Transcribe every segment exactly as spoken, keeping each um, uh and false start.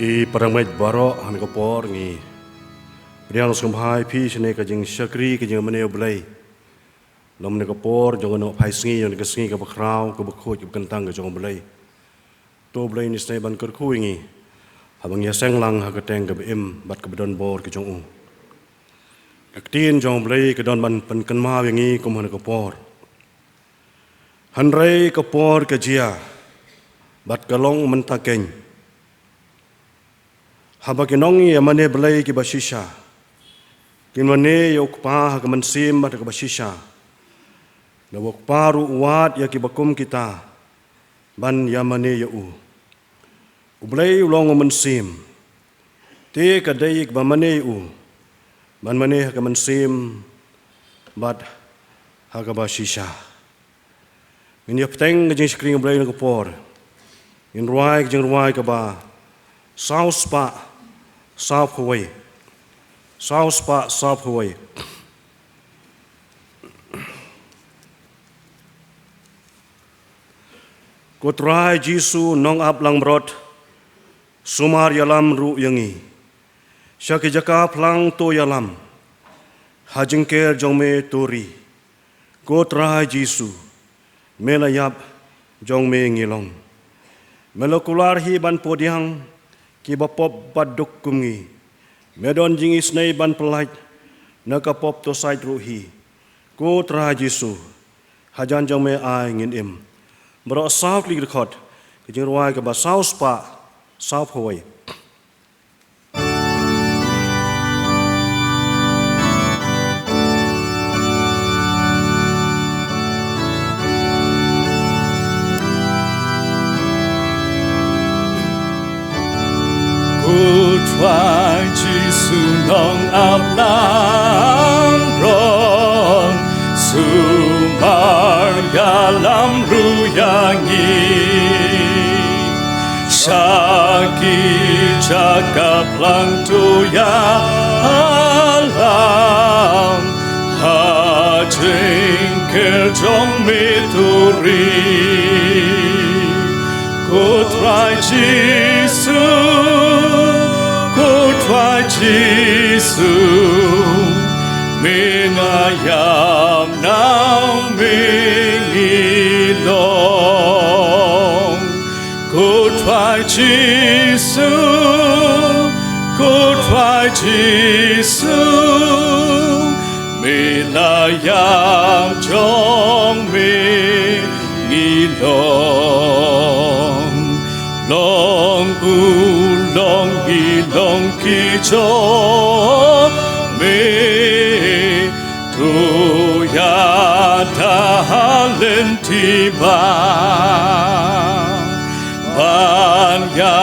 Ki para ngeit baroh, ha kane ka por ngi pdiang sngewbha ïa phi shane ka jingshakri ka jingmane U Blei. Lem ha kane ka por jong kane ka pyrthei sngi, ïa kane ka sngi kaba khraw, kaba khuid, kaba kyntang ka jong U Blei. To U Blei un isynei ban kyrkhu ïa ngi haba ngi ïaseng lang ha ka kyrteng kaba im bad kaba don bor ka jong u. Ka ktien jong U Blei ka don ban pynkynmaw ïa ngi kum ha kane ka por. Hynrei ka por ka jia bad ka long mynta keiñ, haba ki nongïamane Blei kiba shisha kin mane ïa U Kpa ha ka mynsiem bad ha kaba shisha, naba U Kpa ruh u wad ïa kiba kum kita ban ïamane ïa u. U Blei u long U Mynsiem, te ka dei ïa kiba mane ïa u ban mane ha ka mynsiem bad ha kaba shisha. Ngin ïa bteng ka jingshakri U Blei ha kane ka por. Ngin rwai ka jingrwai kaba saw spah saw phew wei. Saw spah saw phew wei. Ko Trai Jisu, Nongap Langbrot, sumar ïalam ruh ïa ngi. Sha ki jaka phlang to ïalam, ha jingker jong me to ri. Ko Trai Jisu, me la ïap, jong me ngi long. Me la kular hi ban pdiang kiba pop bad duk kum ngi. Me don jingisynei ban pyllait na ka pop to sait ruh hi. Ko Trai Jisu, hajan jong me ai ngin im. Baroh saw tylli ki dkhot, ka jingrwai kaba saw spah saw phew wei. Ko Trai Jisu Nongap Langbrot, sumar ïalam ruh ïa ngi. Sha ki jaka phlang to ïalam, ha jingker jong me to ri. Ko Trai Jisu, ko Trai Jisu, me nga ïam, na me ngi long. Ko Trai Jisu, ko Trai Jisu, me la ïam, jong me ngi long. Long u long, ngi long ki jong me, to ïada ha lynti ba ban ïa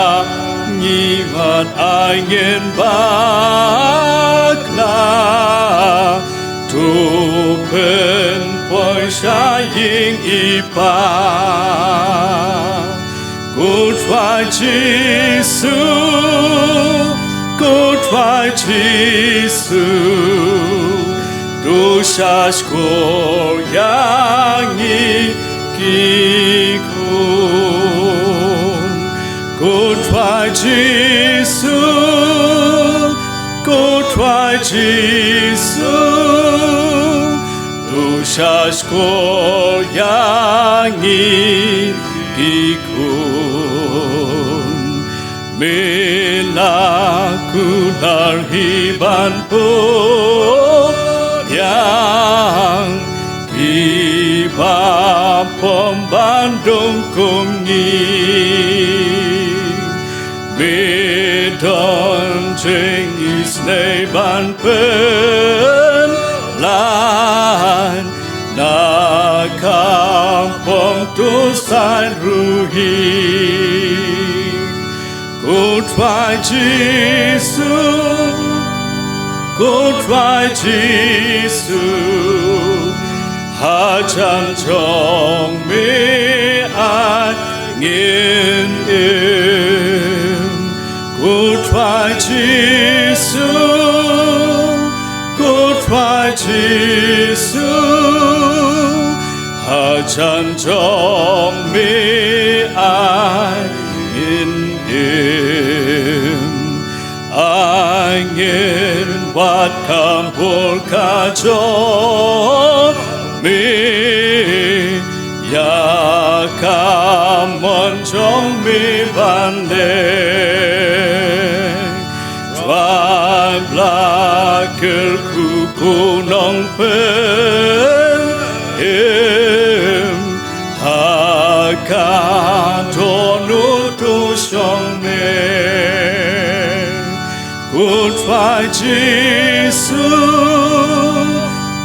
ngi, wat ai ngin bakla, to pynpoi sha ïing i Pa. Ko Trai Jisu, ko Trai Jisu, to sha shkor ïa ngi ki khun. Ko Trai Jisu, ko Trai Jisu, to sha shkor ïa ngi ki khun. Me la kular hi ban pdiang kiba pom ban dung kum ngi. Me don jingisynei ban pynlait na ka pom to sait ruh hi. Ko Trai Jisu, ko Trai Jisu, hajan jong me ai ngin im. Ko Trai Jisu, ko Trai Jisu, hajan jong me ai ngin im. Ngin wat kham bul ka jong me, ïa ka mon jong me ban leh. Trai Blei kyrkhu ko Nongpynim ha ka dohnud jong me. Ko Trai Jisu,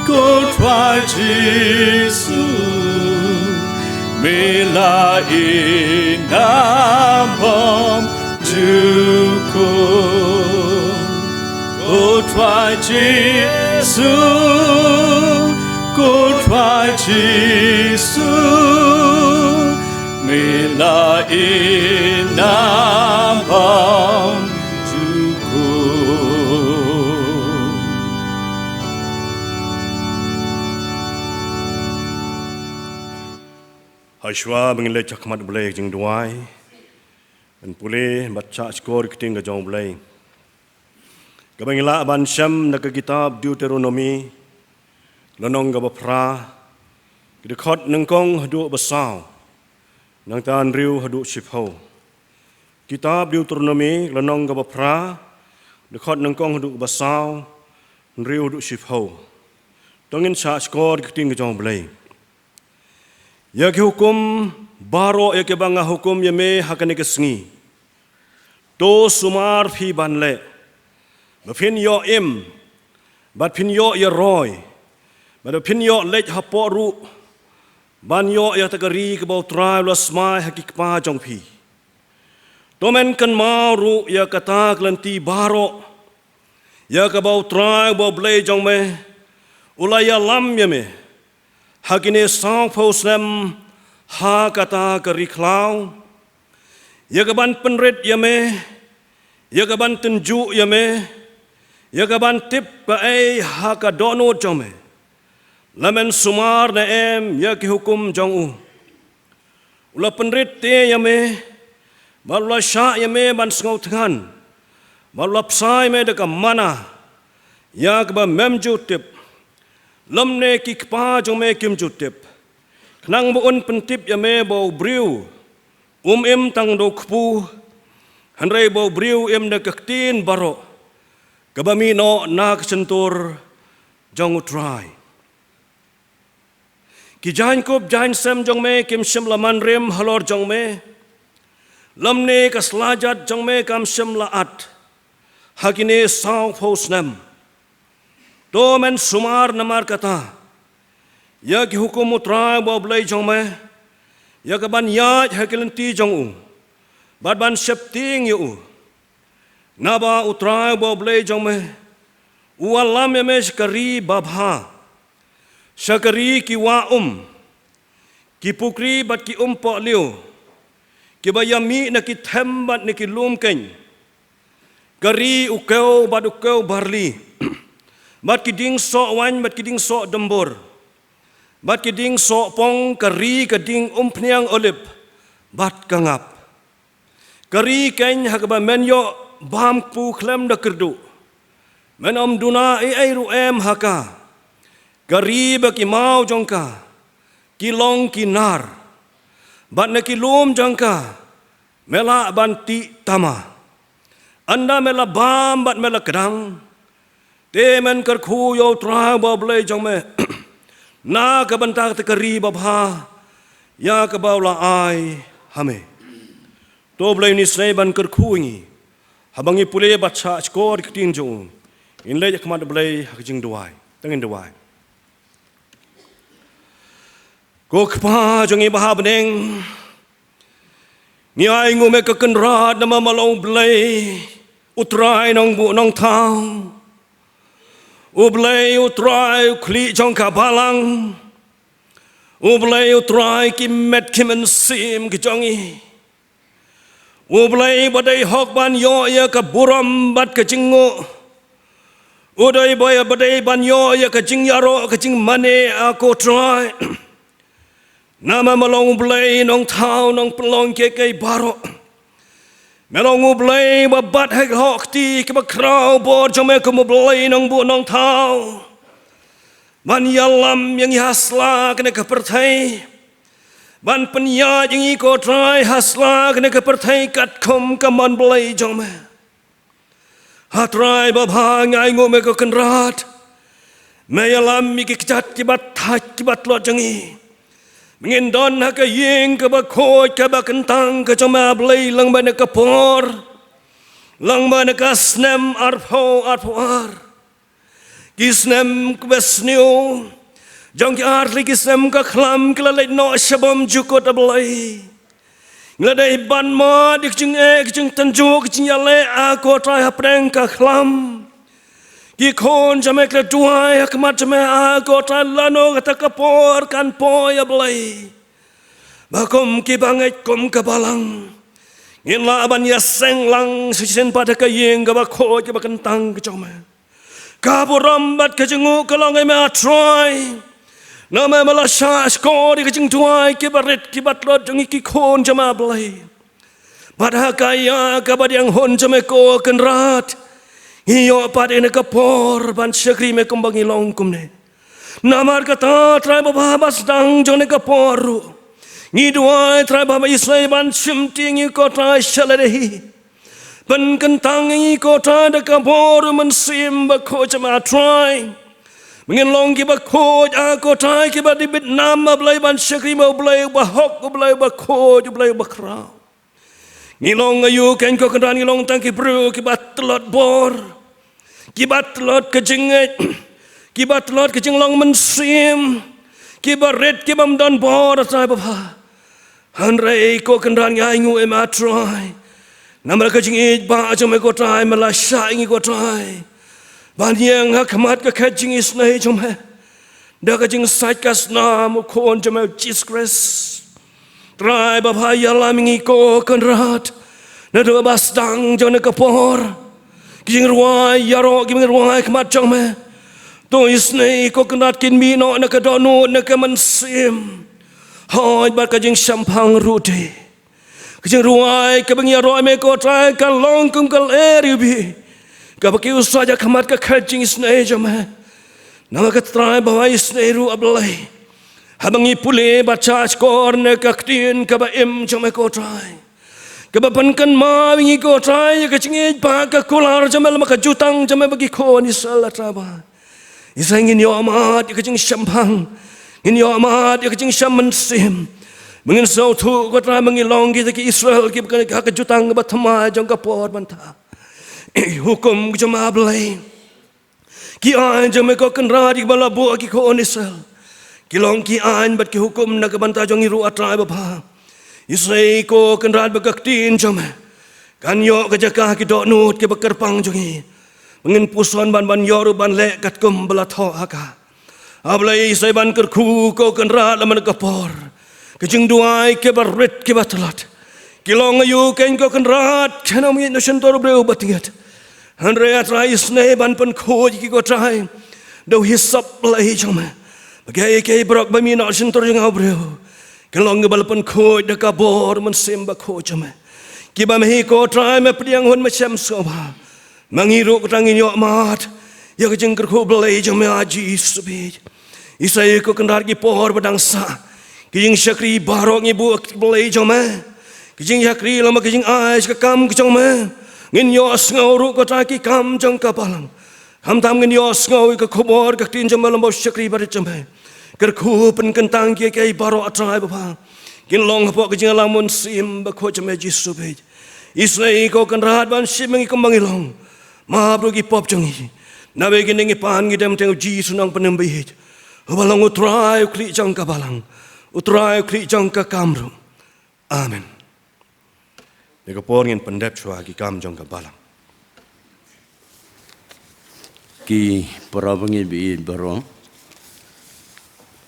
ko Trai Jisu, me la ïeit na bymjukut. Ko Trai Jisu, ko Trai Jisu, me la ïeit na bymjukut. Hashwa ba ngin leit ha khmat Blei jingduwai, ngan pule bad shah shkor ïa ka ktien ka jong Blei, kaba ngi lah ban shem na ka kitab Deuteronomi, lynnong kaba phra, ki dkhot nyngkong haduh ba saw, nangta hynriew haduh shiphew. Kitab Deuteronomi, lynnong kaba phra, dkhot nyngkong haduh ba saw, hynriew haduh shiphew. To ngin shah shkor ïa ka ktien ka jong Blei. Ïa ki hukum baroh ïa kiba nga hukum ïa me ha kane ka sngi, to sumar phi ban leh, ba phin ïoh im, bad phin ïoh ïaroi, bad ba phin ïoh leit hapoh ruh ban ïoh ïa kata ka ri kaba U Trai u la smai ha ki kpa jong phi. To men kynmaw ruh ïa kata ka lynti baroh, ïa kaba U Trai uba U Blei jong me u la ïalam ïa me ha kine sawphew snem ha kata ka ri khlaw, ïa ka ban pynrit ïa me, ïa ka ban tynjuh ïa me, ïa ka ban tip kaei ha ka dohnud jong me, lada men sumar ne em ïa ki hukum jong u. U la pynrit te ïa me, bad u la shah ïa me ban sngewthngan, bad u la bsa ïa me da ka manna, ïa kaba mem ju tip, lymne ki kpa jong me kim ju tip, khnang ba un pyntip ïa me ba u briew um im tang da u kpu, hynrei ba u briew u im da ka ktien baroh kaba mih noh na ka shyntur jong U Trai. Ki jaiñkup jaiñsem jong me kim shym la man rim halor jong me, lymne ka slajat jong me kam shym la at ha kine sawphew snem. To men sumar namar kata ïa ki hukum U Trai uba U Blei jong me, ïa ka ban ïaid ha ki lynti jong u, bad ban sheptieng ïa u. Naba U Trai uba U Blei jong me u ïalam ïa me sha ka ri babha, sha ka ri ki wah um, ki pukri bad ki um pohliew, kiba ïamih na ki them bad na ki lum keiñ, ka ri u kew bad u kew barli, bad ki dieng soh waiñ bad ki dieng soh dymbur, bad ki dieng soh pong, ka ri ka dieng umphniang olib bad ka ngap. Ka ri keiñ ha kaba men ïoh bam kpu khlem da kyrduh, men ym duna ei ei ruh em ha ka. Ka ri ba ki maw jong ka ki long ki nar, bad na ki lum jong ka me lah ban tih tama. Ynda me la bam bad me la kdang, te men kyrkhu ïa U Trai uba U Blei jong me na ka bynta kata ka ri babha ïa kaba u la ai ha me. To Blei un isynei ban kyrkhu ïa ngi haba ngi pule bad shah shkor ïa ka ktien jong u. Ngin leit ha khmat Blei ha ka jingduwai. To ngin duwai. Ko Kpa jong ngi ba ha bneng, ngi ai nguh ïa me ko Kynrad namar me long U Blei, U Trai Nongbuh Nongthaw, U Blei U Trai u khlieh jong ka balang, U Blei U Trai ki met ki mynsiem ki jong ngi, U Blei ba dei hok ban ïoh ïa ka burom bad ka jingnguh, U Blei ba dei ban ïoh ïa ka jingïaroh ka jingmane, a ko Trai. Namar me long U Blei Nongthaw Nongpynlong kiei kiei baroh. Me long U Blei ba bat ha ki lyoh kti kiba khraw bor jong me kum U Blei Nongbuh Nongthaw, ban ïalam ïa ngi ha sla kane ka pyrthei, ban pynïaid ïa ngi ko Trai ha sla kane ka pyrthei katkum ka mon blei jong me. Ha Trai babha, nga ainguh me ko Kynrad, me ïalam ïa ki kjat kiba thait kiba tlot jong ngi. Me ngin don ha ka ïing kaba khuid kaba kyntang ka jong me A Blei lyngba kane ka por, lyngba kane ka snem arphew arphew ar. Ki snem kiba sniew jong ki artylli ki snem ka khlam ki la leit noh sha bymjukut, A Blei. Ngi la dei ban mad ïa ka jingeh, ka jingtynjuh, ka jingïaleh, ah ko Trai, hapdeng ka khlam. Ki khun jong me ki la duwai ha khmat jong me, ah ko Trai, lano kata ka por kan poi, A Blei, ba kum ki bangeit kum ka balang ngin lah ban ïaseng lang shisien pat ha ka ïing kaba khuid kaba kyntang ka jong me. Ka burom bad ka jingnguh ka long ïa me, ah Trai. Namar me la shah shkor ïa ka jingduwai kiba rit kiba tlot jong ngi ki khun jong me, A Blei. Bad ha ka ïa kaba dang hun jong me ko Kynrad, ngi ïoh pat ïa kane ka por ban shakri me kumba ngi long kumne. Namar kata Trai babha, ba sdang jong kane ka por ruh ngi duwai Trai babha, isynei ban shimti ïa ngi ko Trai sha lade hi. Pynkyntang ïa ngi ko Trai da ka bor U Mynsiem Bakhuid jong me, ah Trai. Me ngin long kiba khuid, ah ko Trai, kiba dei bit nam, A Blei, ban shakri me U Blei uba hok, U Blei uba khuid, U Blei uba khraw. Ngi long aïu keiñ ko Kynrad, ngi long tang ki briew kiba tlot bor, kiba tlot ka jingngeit, kiba tlot ka jinglong mynsiem, kiba rit, kibym don bor, ah Trai babha. Hynrei ko Kynrad, nga ainguh ïa me, ah Trai. Namar ka jingïeit ba jong me ko Trai, me la shah ïa ngi ko Trai ban ïeng ha khmat ka khet jingisynei jong me da ka jingsait ka snam U Khun jong me U Jisu Khrist. Trai babha, ïalam ïa ngi ko Kynrad naduh ba sdang jong kane ka por. Ki jingrwai ïaroh kiba ngi rwai ha khmat jong me, to isynei ko Kynrad, kin mih noh na ka dohnud, na ka mynsiem, hooid bad ka jingshemphang ruh de. Ka jingrwai kaba ngi ïaroh ïa me ko Trai ka long kum ka lyer iwbih kaba kiew sait ha khmat ka khet jingisynei jong me. Namar kata Trai babha, isynei ruh, ah Blei, haba ngi pule bad shah shkor na ka Ktien kaba im jong me ko Trai, kaba pynkynmaw ïa ngi ko Trai ïa ka jingïeit ba ka kular jong me lem bad ka jutang jong me bad ki khun Israel, ah Trai babha. Isynei ngin ïoh mad ïa ka jingshemphang, ngin ïoh mad ïa ka jingshem mynsiem. Me ngin sngewthuh ko Trai ba ngi long kita ki Israel kiba ha ka jutang kaba thymmai jong ka por mynta. Ki hukum ka jong me, ah Blei, ki aiñ jong me ko Kynrad kiba la buh ha ki khun Israel, ki long ki aiñ bad ki hukum na ka bynta jong ngi ruh, ah Trai babha. Isynei ko Kynrad ba ka Ktien jong me kan ïoh ka jaka ha ki dohnud kiba kyrpang jong ngi. Me ngin puson ban, ban ïoh ruh ban leh katkum ba la thoh ha ka. Ah Blei, isynei ban kyrkhu ko Kynrad lem bad ka por. Ka jingduwai kiba rit kiba tlot, ki long aïu keiñ ko Kynrad, kan ym ïeit noh shyntur briew ba tied. Hynrei, ah Trai, isynei ban pynkhuid ïa ki ko Trai da u hisop blei jong me, ba kiei kiei baroh ba mih noh shyntur jong u briew, kin long kiba la pynkhuid da ka bor Mynsiem Bakhuid jong me. Kiba me hi ko Trai me pdiang hun me shem sngewbha. Ma ngi ruh ko Trai ngin ïoh mad ïa ka jingkyrkhu blei jong me, ah Jisu beit. Isynei ko Kynrad ki por ba dang sah, ki jingshakri baroh ngi buh ha ki blei jong me. Ki jingshakri lem bad ki jingai sha ka kam ka jong me. Ngin ïohsngew ruh ko Trai ki kam jong ka balang. Khamtam ngin ïohsngew ïa ka khubor ka Ktien jong me lem bad u shakri barit jong me. Kyrkhu pynkyntang kiei kiei baroh, ah Trai babha, kin long hapoh ka jingïalam Mynsiem Bakhuid jong me, Jisu beit. Isynei ko Kynrad ban shim ïa ngi kumba ngi long, map ruh ki pop jong ngi. Naba ïa kine ngi pan ngi dem ha u Jisu Nongpynim baieit, uba long u Trai u khlieh jong ka balang, u Trai u khlieh jong ka kam ruh. Amen. Ha kane ka por ngin pyndep shuwa ki kam jong ka balang. Ki para bangeit baieit baroh,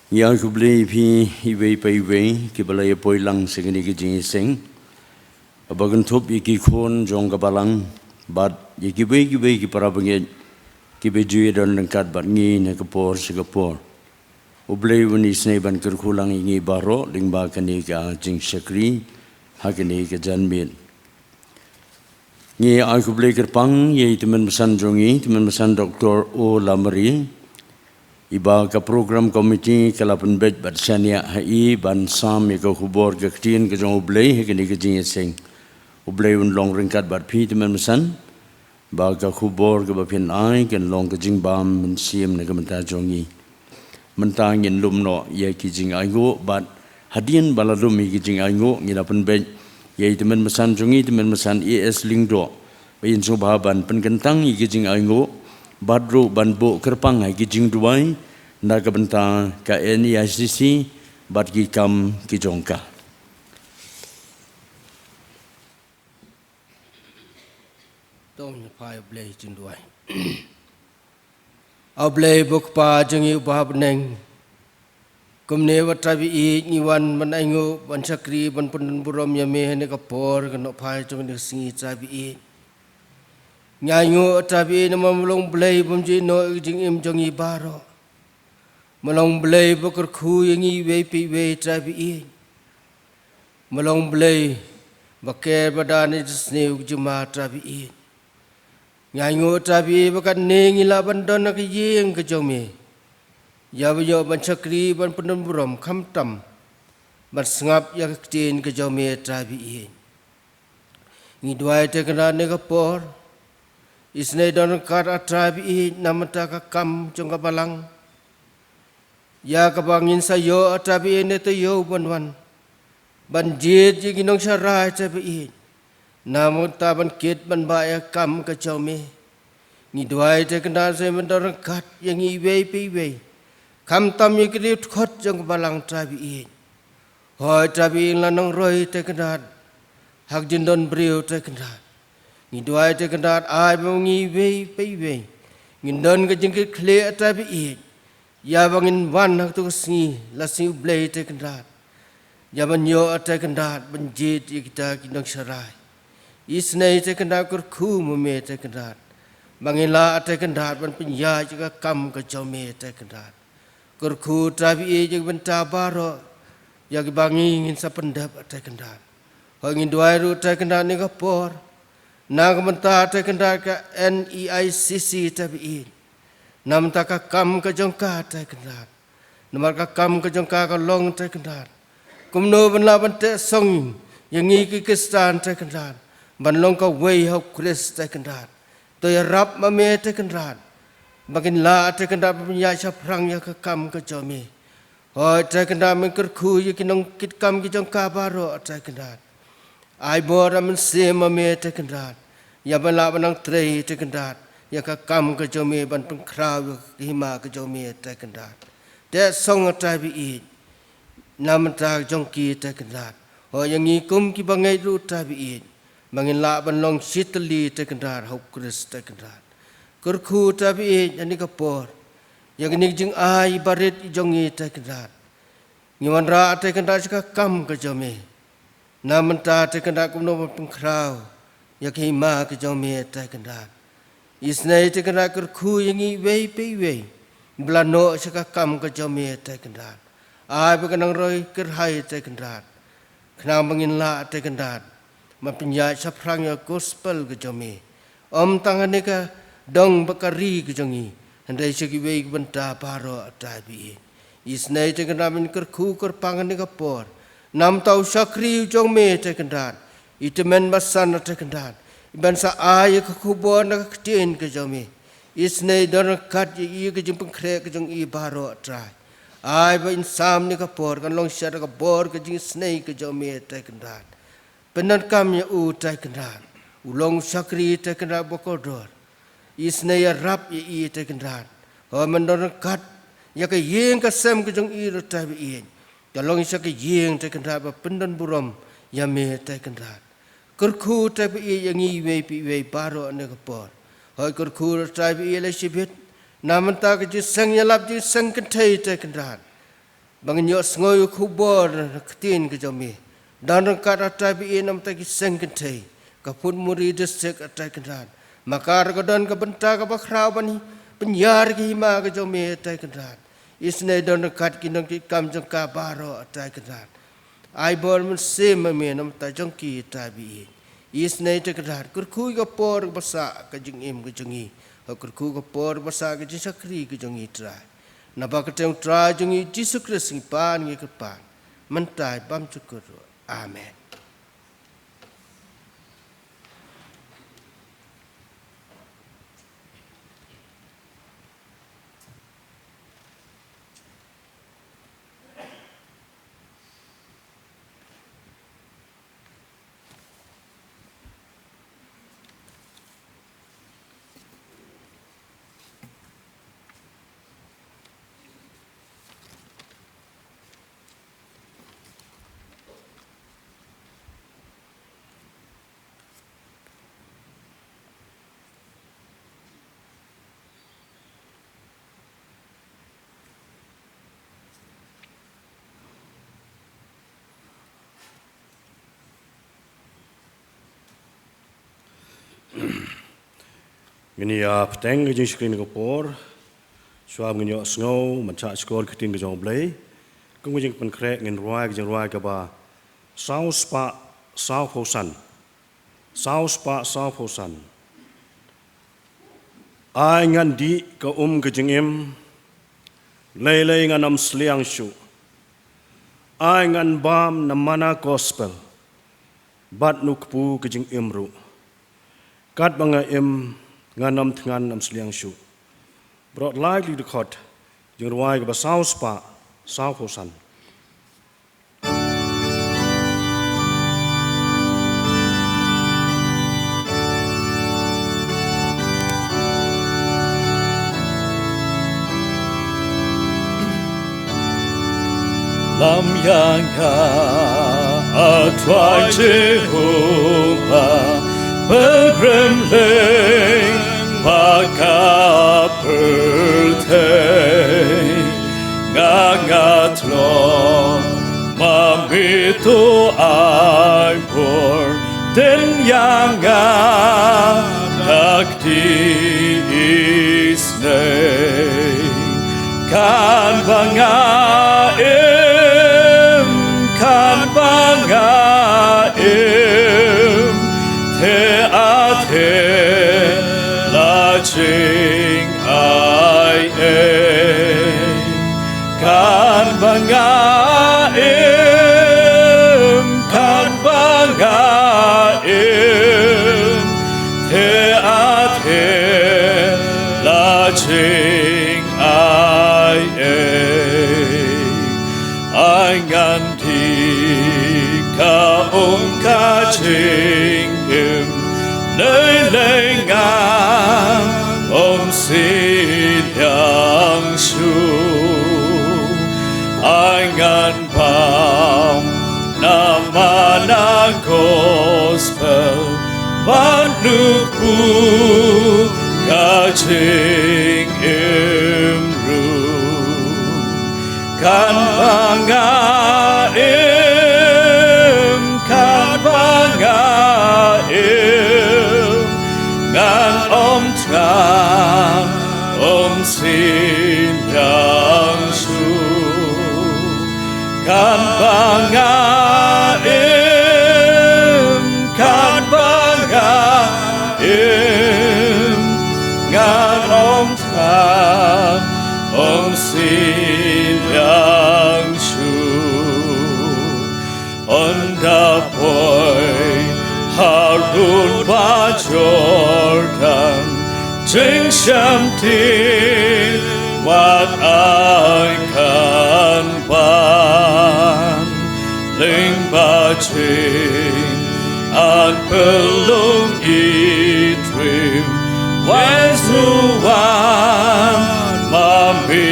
ngi ai khublei ïa phi iwei pa iwei kiba la ïa poi lang sha kane ka jingïaseng, haba kynthup ïa ki khun jong ka balang bad ïa kiwei kiwei ki para bangeit kiba ju ïadon ryngkat bad ngi na ka por sha ka por. U Blei un isynei ban kyrkhu lang ïa ngi baroh lyngba kane ka jingshakri ha kane ka janmiet. Ngi ai khublei kyrpang ïa i tymmen basan jong ngi, tymmen basan Doktor O Lamari. Iba ka program committee ka la pynbeit bad shaniah ha i ban sam ïa ka khubor ka ktien ka jong U Blei ha kane ka jingïaseng. U Blei un long ryngkat bad phi tymmen basan. Ba ka khubor kaba phin ai kan long ka jingbam mynsiem na ka bynta jong ngi. Mynta ngin lum noh ïa ki jingainguh bad hadien ba la lum ïa ki jingainguh ngi la pynbeit ïa i tymmen basan jong ngi, tymmen basan A S Lyngdoh, ba in sngewbha ban pynkyntang ïa ki jingainguh bad ruh ban buh kyrpang ha ki jingduwai na ka bynta ka N E I C C bad ki kam ki jong ka. Tong ïa pha ïa U Blei jingduwai. A U Blei ba U Kpa jong ngi uba ha bneng. Kumne wat Trai ba ïeit ngi wan ban ainguh ban shakri ban pyndon burom ïa me ha kane ka por ka nohphai jong kane ka sngi Trai ba ïeit. Ngi ainguh Trai ba ïeit namar me long Blei bym ju ïehnoh ïa ka jingim jong ngi baroh. Me long Blei ba kyrkhu ïa ngi iwei pa iwei Trai ba ïeit. Me long Blei ba ker ba don ïa ka jingsniew ka jingma Trai ba ïeit. Ngi ainguh Trai ba ïeit ba katne ngi lah ban don ha ka ïing ka jong me. Ïa ba ïoh ban shakri ban pyndon burom khamtam ban sngap ïa ka ktien ka jong me Trai ba ïeit. Ngi duwai Trai Kynrad ha kane ka por. Isynei don ryngkat A Trai ba ïeit na ka bynta ka kam jong ka balang. Ïa kaba ngin sa ïoh A Trai ba ïeit na ka taïew ban wan ban jied ïa ki nongsharai Trai ba ïeit. Na ka bynta ban kit ban bah ïa ka kam ka jong me. Ngi duwai Trai Kynrad sa ïa ban don ryngkat ïa ngi iwei pa iwei. Khamtam ïa ki riewdkhot jong ka balang Trai ba ïeit. Hooid Trai ba ïeit ngi la nang roi Trai Kynrad ha ka jingdon briew Trai Kynrad. Ngi duwai Trai Kynrad ai ba ngi iwei pa iwei ngin don ka jingkitkhlieh Trai ba ïeit. Ïa ba ngin wan ha katu ka sngi la sngi U Blei Trai Kynrad. Ïa ban ïoh Trai Kynrad ban jied ïa kita ki nongsharai. Isynei Trai Kynrad kyrkhu ma me Trai Kynrad ba ngin lah Trai Kynrad ban pynïaid ïa ka kam ka jong me Trai Kynrad. Kyrkhu Trai ba ïeit ïa ki bynta baroh ïa kiba ngi ngin sa pyndep Trai Kynrad. Hooid ngi duwai ruh Trai Kynrad ha kane ka por na ka bynta Trai Kynrad ka N E I C C Trai ba ïeit. Na ka bynta ka kam ka jong ka Trai Kynrad. Namar ka kam ka jong ka ka long Trai Kynrad. Kumno ban lah ban teh song ïa ngi ki Khristan Trai Kynrad ban long kawei ha U Khrist Trai Kynrad. To ïarap ma me Trai Kynrad ba ngin lah Trai Kynrad ban pynïaid shaphrang ïa ka kam ka jong me. Hooid Trai Kynrad me kyrkhu ïa ki nongkitkam ki jong ka baroh Trai Kynrad. Ai bor ai mynsiem ma me Trai Kynrad. Ïa ban lah ban nang trei Trai Kynrad ïa ka kam ka jong me ban pynkhraw ïa ka hima ka jong me Trai Kynrad. Teh song Trai ba ïeit na ka bynta jong ki Trai Kynrad. Hooid ïa ngi kum kiba ngeit ruh Trai ba ïeit ba ngin lah ban long shitylli Trai Kynrad ha U Khrist Trai Kynrad. Kyrkhu Trai ba ïeit ha kane ka por ïa kine ki jingai barit jong ngi Trai Kynrad. Ngi wanrah Trai Kynrad sha ka kam ka jong me. Na ka bynta Trai Kynrad kumno ban pynkhraw ïa ka hima ka jong me Trai Kynrad. Isynei Trai Kynrad kyrkhu ïa ngi iwei pa iwei ba la noh sha ka kam ka jong me Trai Kynrad. Ai ba kan nang roi kyrhai Trai Kynrad. Khnang ba ngin lah Trai Kynrad ban pynïaid shaphrang ïa ka gospel ka jong me. Ym tang ha kane ka dong bad ka ri ka jong ngi hynrei sha kiwei ki bynta baroh Trai ba ïeit. Isynei Trai Kynrad me kyrkhu kyrpang ha kane ka por na ka bynta u shakri u jong me Trai Kynrad. I tymmen basan Trai Kynrad i ban sa ai ïa ka khubor na ka ktien ka jong me. Isynei don ryngkat ïa i ka jingpynkhreh ka jong i baroh Trai. Ai ba in sam ha kane ka por kan long shisha ka bor ka jingisynei ka jong me Trai Kynrad. Pyndonkam ïa u Trai Kynrad. U long u shakri Trai Kynrad ba kordor. Isynei ïarap ïa i Trai Kynrad. Hooid men don ryngkat ïa ka ïing ka sem ka jong i ruh Trai ba ïeit. Ka long shisha ka ïing Trai Kynrad ba pyndon burom ïa me Trai Kynrad. Kyrkhu Trai ba ïeit ïa ngi iwei pa iwei baroh ha kane ka por. Hooid kyrkhu Trai ba ïeit la shibit na ka bynta ka jingseng ïalap jingseng kynthei Trai Kynrad. Ba ngin ïohsngew ïa ka khubor na ka ktien ka jong me. Don ryngkat A Trai ba ïeit na ka bynta ki seng kynthei ka Phutmuri District A Trai Kynrad. Ma ka ruh ka don ka bynta kaba khraw ban pynïar ïa ka hima ka jong me A Trai Kynrad. Isynei don ryngkat ki nongkitkam jong ka baroh A Trai Kynrad. Ai bor mynsiem ma me na ka bynta jong ki A Trai ba ïeit. Isynei te kyrdan, kyrkhu ïa ka por ba sah ka jingim ka jong ngi, ha kyrkhu ïa ka por ba sah ka jingshakri ka jong ngi Trai. Naba ka kyrteng u Trai jong ngi Jisu Khrist ngi pan ngi kyrpad, mynta bad bymjukut ruh. Amen. Ngin ïa bteng ka jingshakri na ka por. Shuwa ngin ïohsngew ban shah shkor ka ktien ka jong U Blei. Kum ka jingpynkhreh ngin rwai ka jingrwai kaba saw spah saw phew san. Saw spah saw phew san. Ai ngan dih ka um ka jingim, lei lei ngan ym sliang shuh. Ai ngan bam na mana gospel, bad na u kpu ka jingim ruh. Katba nga im ngan ym thngan ym sliang shuh. Baroh lai klik dkhot, jingrwai kaba saw spah saw phew san. Lam ïa nga, A Trai Jehobah, ba kren lem bad ka pyrthei. Nga nga tlot, ma me to ai bor, dien ïa nga da kti isynei. Katba nga im, katba nga im, te a te la jing ai ei. Katba nga im, katba nga im, te a te la jing ai ei. Ai ngan dih ka um ka jingim, lei lei ngan ym sliang shuh. Ai ngan bam na mana gospel, bad na u kpu ka jingim ruh. Katba nga im, katba nga im, ngan ym thngan ym sliang shuh. Katba nga im, katba nga im, ngan ym thngan ym sliang shuh. Ynda poi harud ba Jordan, jingshem ti wat ai kan ban. Lyngba jingpyllung i triem, wat shu wan ma me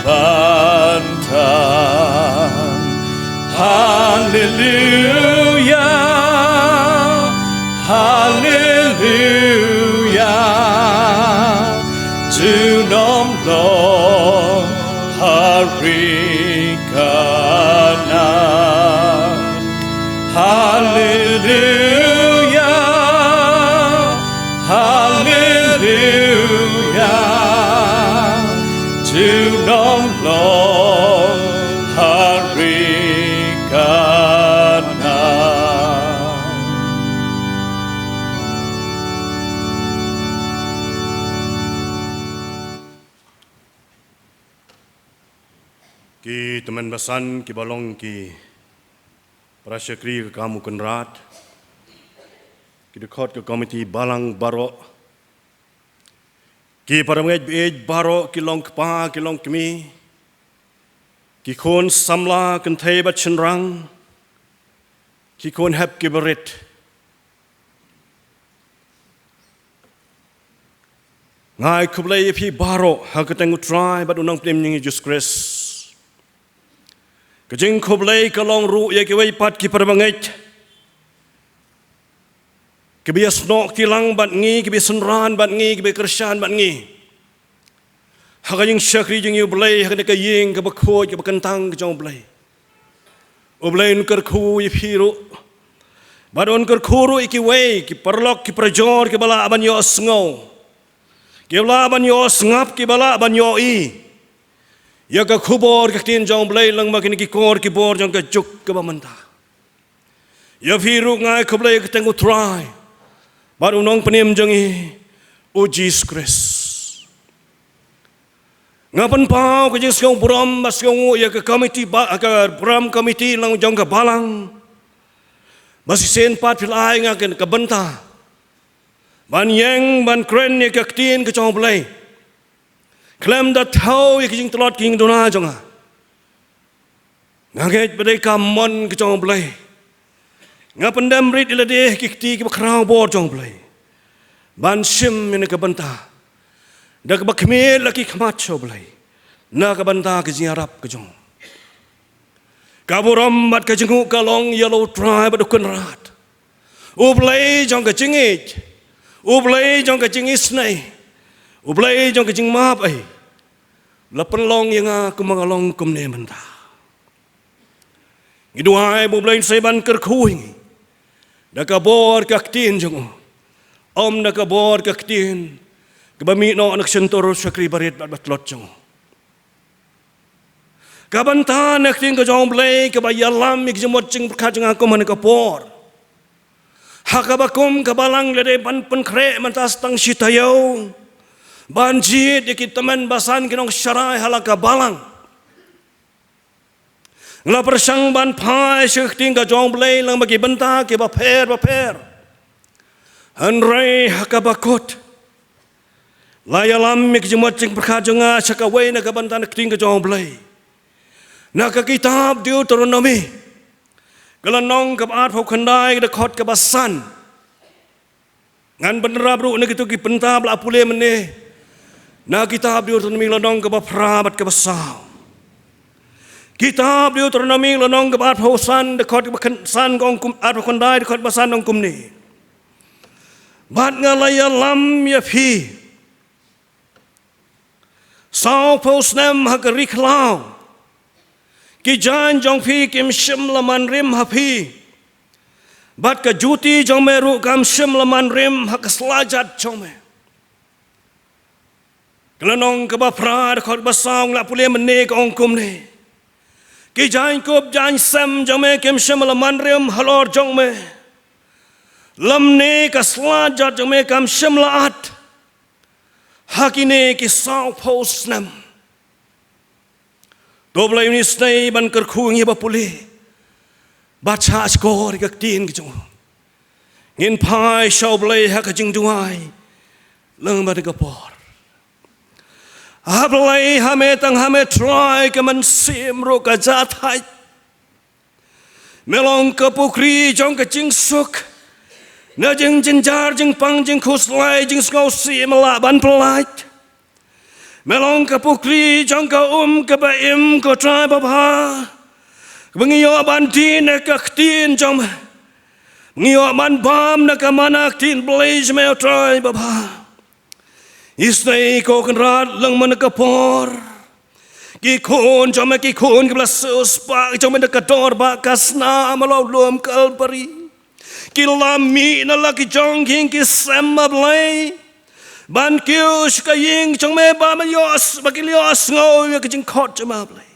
ban tan. Haleluya, haleluya, junom long ha ri Kanaan. Haleluya, haleluya, junom long ha ri Kanaan. Ki tymmen basan kiba long ki para shakri ka kam u Kynrad, ki dkhot ka komiti balang baroh, ki para bangeit baieit baroh, ki long kpa ki long kmie, ki khun samla kynthei bad shynrang, ki khun hep kiba rit. Nga ai khublei ïa phi baroh ha ka kyrteng u Trai bad u Nongpynim jong ngi Jisu Khrist. Ka jingkhublei ka long ruh ïa kiwei pat ki para bangeit kiba ïasnoh kti lang bad ngi, kiba ïasynran bad ngi, kiba ïakyrshan bad ngi ha ka jingshakri jong ngi ïa u Blei ha kane ka ïing kaba khuid kaba kyntang ka jong u Blei. U Blei un kyrkhu ïa phi ruh bad un kyrkhu ruh ïa kiwei ki paralok ki parajor kiba lah ban ïohsngew, kiba lah ban ïohsngap, kiba lah ban ïohi ïa ka khubor ka ktien jong u Blei lyngba kine ki kor ki bor jong ka juk kaba mynta. Ïa phi ruh nga ai khublei ha ka kyrteng u Trai bad u Nongpynim jong ngi u Jisu Khrist. Nga pynpaw ka jingsngew burom bad sngewnguh ïa ka komiti ba, ka burom komiti lang jong ka balang ba shisien pat phi la ai nga ka bynta ban ïeng ban kren ïa ka ktien ka jong u Blei khlem da thew ïa ka jingtlot ka jingduna jong nga. Nga ngeit ba dei ka mon ka jong u Blei. Nga pyndem rit ïa lade ha ki kti kiba khraw bor jong u Blei ban shim ïa kane ka bynta da kaba khmih la ki khmat sha u Blei na ka bynta ka jingïarap ka jong u. Ka burom bad ka jingnguh ka long ïa la u Trai bad u Kynrad, u Blei jong ka jingïeit, u Blei jong ka jingisynei, u Blei jong ka jingmap ei, la pynlong ïa nga kumba nga long kumne mynta. Ngi duwai ba u Blei un sa ïa ban kyrkhu ïa ngi da ka bor ka ktien jong u, ym da ka bor ka ktien kaba mih noh na ka shyntur u shakri barit bad batlot jong u. Ka bynta na ka ktien ka jong u Blei kaba ïalam ïa ka jingmut jingpyrkhat jong nga kumne ka por, ha kaba kum ka balang la dei ban pynkhreh mynta sa tang shi taïew ban jied ïa ki tymmen basan ki nongsharai ha la ka balang. Nga la pyrshang ban phai sha ka ktien ka jong u Blei lang bad ki bynta kiba pher bapher. Hynrei ha kaba kut la ïalam ïa ka jingmut jingpyrkhat jong nga sha kawei na ka bynta na ka ktien ka jong u Blei. Na ka kitab Deuteronomi ka lynnong kaba arphew khyndai ka dkhot kaba san. Ngan bynrap ruh na kito ki bynta ba la pule mynne na kitab Deuteronomi lynnong kaba phra bad kaba saw. Kitab Deuteronomi lynnong kaba arphew san dkhot kaba khyndai, san ka ong kum, arphew khyndai dkhot kaba san ong kumne. Bad nga la ïalam ïa phi sawphew snem ha ka ri khlaw. Ki jaiñ jong phi kim shym la man rim ha phi, bad ka juti jong me ruh kam shym la man rim ha ka slajat jong me. Ka lynnong kaba phra dkhot kaba saw nga la pule mynne ka ong kumne. Ki jaiñkup jaiñsem jong me kim shym la man rim halor jong me, lymne ka slajat jong me kam shym la at ha kine ki sawphew snem. To Blei un isynei ban kyrkhu ïa ngi ba pule bad shah shkor ïa ka ktien ka jong u. Ngin phai sha u Blei ha ka jingduwai lang bad ka por. A Blei, ha me tang ha me Trai ka mynsiem ruh ka jahthait. Me long ka pukri jong ka jingsuk. Na jingjynjar, jingpang, jingkhuslai, jingsngewsih me lah ban pyllait. Me long ka pukri jong ka um kaba im, ko Trai babha, kaba ngi ïoh ban die na ka ktien jong me. Ngi ïoh ban bam na ka mana ktien Blei jong me, ko Trai babha. Isynei ko Kynrad lang man ka por. Ki khun jong me, ki khun kiba la siewspah jong me da ka dor ba ka snam ha u lum Kalbari, ki la mih na la ki jong ki ïing ki sem, a Blei, ban kiew sha ka ïing jong me ba me ïoh, ba ki ïohsngew ïa ka jingkhot jong me, a Blei.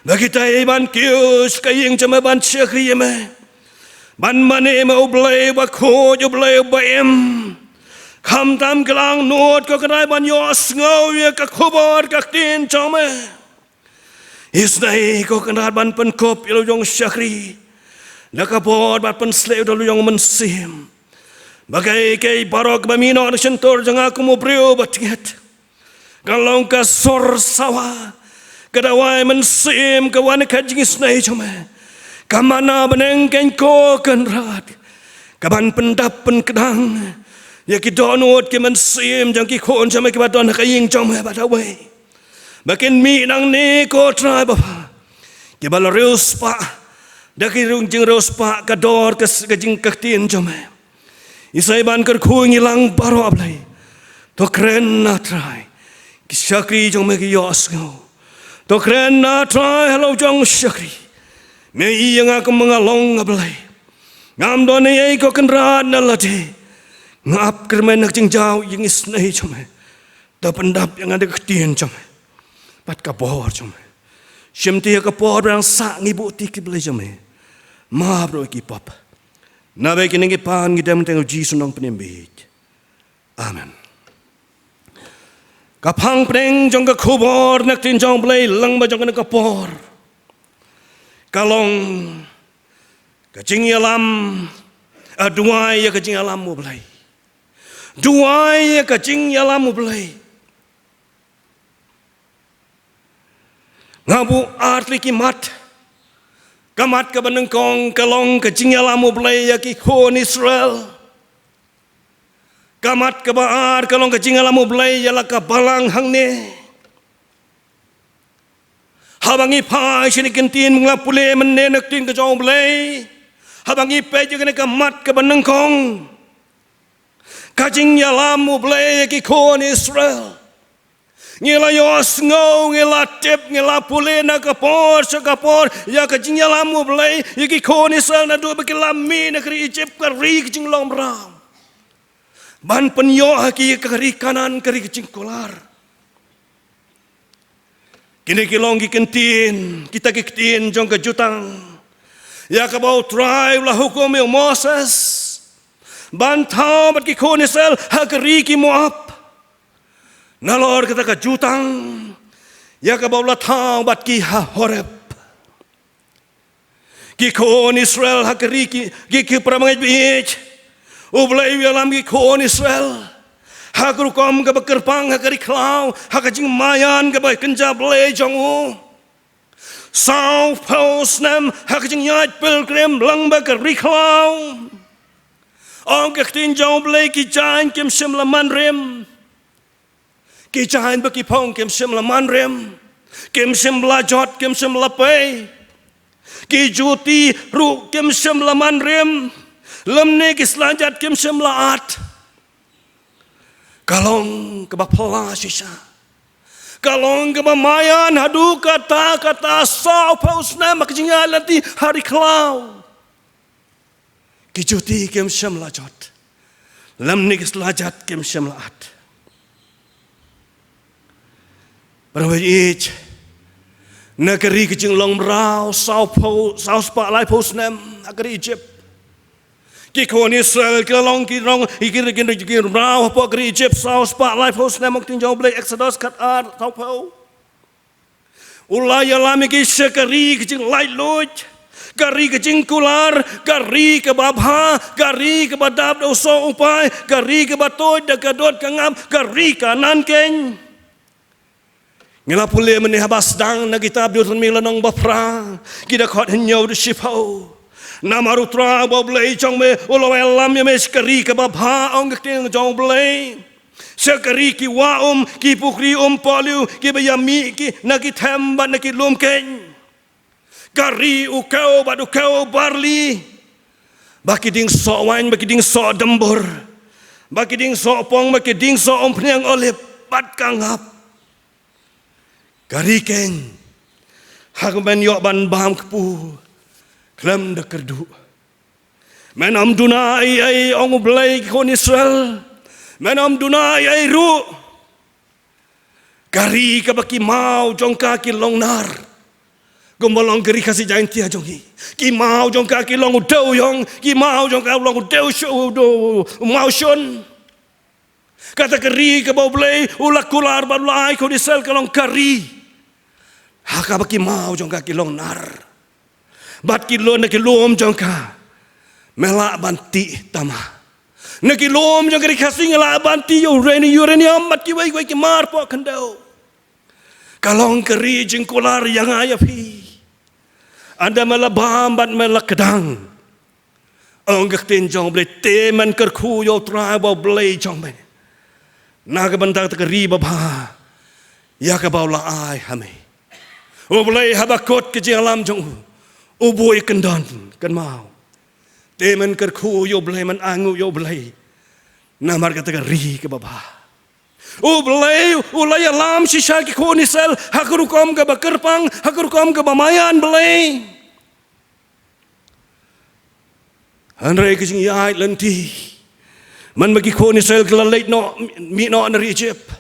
Ba ki dei ban kiew sha ka ïing jong me ban shakri ïa me, ban mane ïa me, u Blei uba khuid, u Blei uba im. Khamtam ki la angnud, ko Kynrad, ban ïohsngew ïa ka khubor ka ktien jong me. Isynei ko Kynrad ban pynkup ïa la u jong u shakri da ka bor bad pynsleh ïa la u jong u mynsiem. Ba kaei kaei baroh kaba mih noh na shyntur jong nga kum u briew ba tied, ka long ka sor sawa, ka dawai mynsiem ka wan na ka jingisynei jong me. Ka mana bneng keiñ ko Kynrad, ka ban pyndap pynkdang ïa ki dohnud ki mynsiem jong ki khun jong me kiba don ha ka ïing jong me ba dawai. Ba kin mih nangne ko Trai Baba, kiba la riewspah da ki rung jingriewspah ka dor ka s-, ka jing ka ktien jong me. Isynei ban kyrkhu ngi lang baroh Blei. To kren na Trai, ki shakri jong me ki ïohsngew. To kren na Trai ha la u jong u shakri. Me i ïa nga kum nga long nga Blei. Ngam don ei ei ko Kynrad na lade. Nga ap kyrmen na ka jingjaw ïa ngi isynei jong me. To pyndap ïa nga da ka ktien jong me bad ka bor jong me. Shim ti ïa ka por ba dang sah ngi buh ti ki blei jong me. Map ruh ïa ki pop. Naba ïa kine ngi pan ngi dem teng u Jisu Nongpynim bieit. Amen. Ka phang pdeng jong ka khubor na ka ktien jong Blei lyngba jong kane ka por ka long ka jingïalam, a duwai ïa ka jingïalam u Blei. Duwai ïa ka jingïalam u Blei. Nga buh ar tylli ki mat. Ka mat kaba nyngkong ka long ka jingïalam u Blei ïa ki khun Israel. Ka mat kaba ar ka long ka jingïalam u Blei ïa la ka balang hangne. Haba ngi phai shane ka ktien, ngi la pule mynne na ka ktien ka jong u Blei. Haba ngi peit ïa kane ka mat kaba nyngkong, ka jingïalam u Blei ïa ki khun Israel. Ngi la ïohsngew, ngi la tip, ngi la pule na ka por sha ka por ïa ka jingïalam u Blei ïa ki khun Israel naduh ba ki la mih na ka ri Ijipt, ka ri ka jinglong mraw, ban pynïoh ha ki ka ri Kanaan, ka ri ka jingkular. Kine ki long ki ktien, kita ki ktien jong ka jutang ïa kaba u Trai u la hukum ïa u Moses ban thaw bad ki khun Israel ha ka ri ki Moab. Nalor kata ka jutang ïa kaba u la thaw bad ki ha Horeb. Ki khun Israel ha ka ri ki, ki, ki para bangeit baieit. U Blei u ïalam ki khun Israel ha ka rukom kaba kyrpang ha ka ri khlaw, ha ka jingmaïan kaba kynja blei jong u. Sawphew snem ha ka jingïaid pilgrim lyngba ka ri khlaw. Ong ka ktien jong u Blei ki jaiñ kim shym la manrim. Ki jaiñ bad ki phong kim shym la manrim, kim shym la jot, kim shym la pei. Ki juti ruh kim shym la manrim, lymne ki slajat kim shym la at. Ka long kaba phylla shisha. Ka long kaba maïan haduh katta katta, sawphew snem ha ka jingïaid lynti ha ri khlaw. Ki juti kim shym la jot, lymne ki slajat kim shym la at. Para bangeit, na ka ri ka jinglong mraw, sawphew, saw spah laiphew snem ha ka ri Ijipt. Ki khun Israel ki la long ki rong, ki, ki, ki, ki mraw hapoh ka ri Ijipt saw spah laiphew snem, ong ka ktien jong u Blei, Eksodos khatar, sawphew. U la ïalam ïa ki sha ka ri ka jinglaitluid, ka ri ka jingkular, ka ri kaba bha, ka ri kaba dap da u soh u pai, ka ri kaba tuid da ka dud ka ngap, ka ri Kanaan keiñ. Ngi la pule mynne haba sdang na kitab Deuteronomi lynnong ba phra, ki dkhot hynñiew haduh shiphew. Namar u Trai uba u Blei jong me u la ïalam ïa me sha ka ri kaba bha, ong ka ktien jong u Blei. Sha ka ri ki wah um, ki pukri um pohliew, kiba ïa mih ki na ki them bad na ki lum keiñ. Ka ri u kew bad u kew barli. Ba ki dieng soh waiñ, ba ki dieng soh dymbur. Ba ki dieng soh pong, ba ki dieng soh umphniang olib bad ka ngap. Ka ri keiñ, ha kaba men ïoh ban bam kpu khlem da kyrduh. Men ym duna ei ei, ong u Blei, ki khun Israel. Men ym duna ei ei ruh. Ka ri kaba ki maw jong ka ki long nar, kumba long ka ri Khasi Jaintia jong ngi. Ki maw jong ka ki long u dewïong, ki maw jong ka long u dewshu-, u dew-, u mawshun. Kata ka ri kaba u Blei u la kular bad u la ai ki khun Israel ka long ka ri Ha kaba ki maw jong ka ki long nar. Bad ki lum, na ki lum jong ka me lah ban tih tama. Na ki lum jong ka ri Khasi nga lah ban tih ïa urani-, uranium bad kiwei kiwei ki mar poh khyndew. Ka long ka ri jingkular ïa nga ïa phi. Ynda me la bam bad me la kdang, ong ka ktien jong U Blei, te men kyrkhu ïa U Trai uba U Blei jong me, na ka bynta kata ka ri babha ïa kaba u la ai ha me. U Blei haba kut ka jingïalam jong u, u buh ïa ka kyndon, kynmaw. Te men kyrkhu ïa U Blei, men ainguh ïa U Blei namar kata ka ri kaba bha. U Blei u la ïalam shisha ki khun Israel ha ka rukom kaba kyrpang, ha ka rukom kaba maïan Blei. Hynrei ka jingïaid lynti, mynba ki khun Israel ki la leit noh, mih noh na ri Ijip,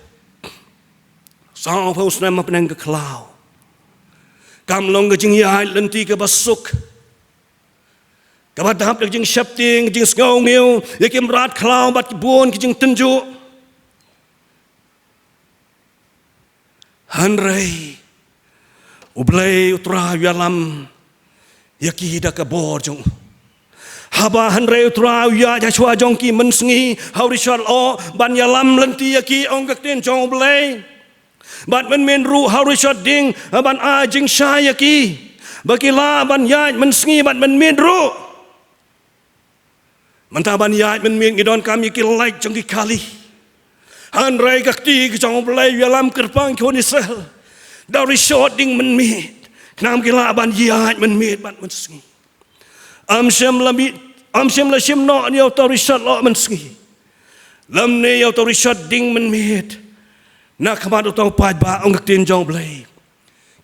sawphew snem hapdeng ka khlaw, kam long ka jingïaid lynti kaba suk, kaba dap da ka jingsheptieng, ka jingsngewngiew ïa ki mrad khlaw bad ki bun ki jingtynjuh. Hynrei U Blei U Trai u ïalam ïa ki da ka bor jong u. Haba hynrei U Trai u ïaid hashwa jong ki mynsngi ha u rishot lyoh ban ïalam lynti ïa ki, ong ka ktien jong U Blei. Bad mynmiet ruh ha u rishot ding ban ai jingshai ïa ki, ba ki lah ban ïaid mynsngi bad mynmiet ruh. Mynta ban ïaid mynmiet ngi donkam ïa ki lait jong ki kali. Hynrei ka kti ka jong U Blei u ïalam kyrpang ki khun Israel da u rishot ding mynmiet, khnang ba ki lah ban ïaid mynmiet bad mynsngi. Ym shym la mih, ym shym la shim noh ïa uta u rishot lyoh mynsngi, lymne ïa uta u rishot ding mynmiet na khmat uta u paidbah, ong ka ktien jong U Blei.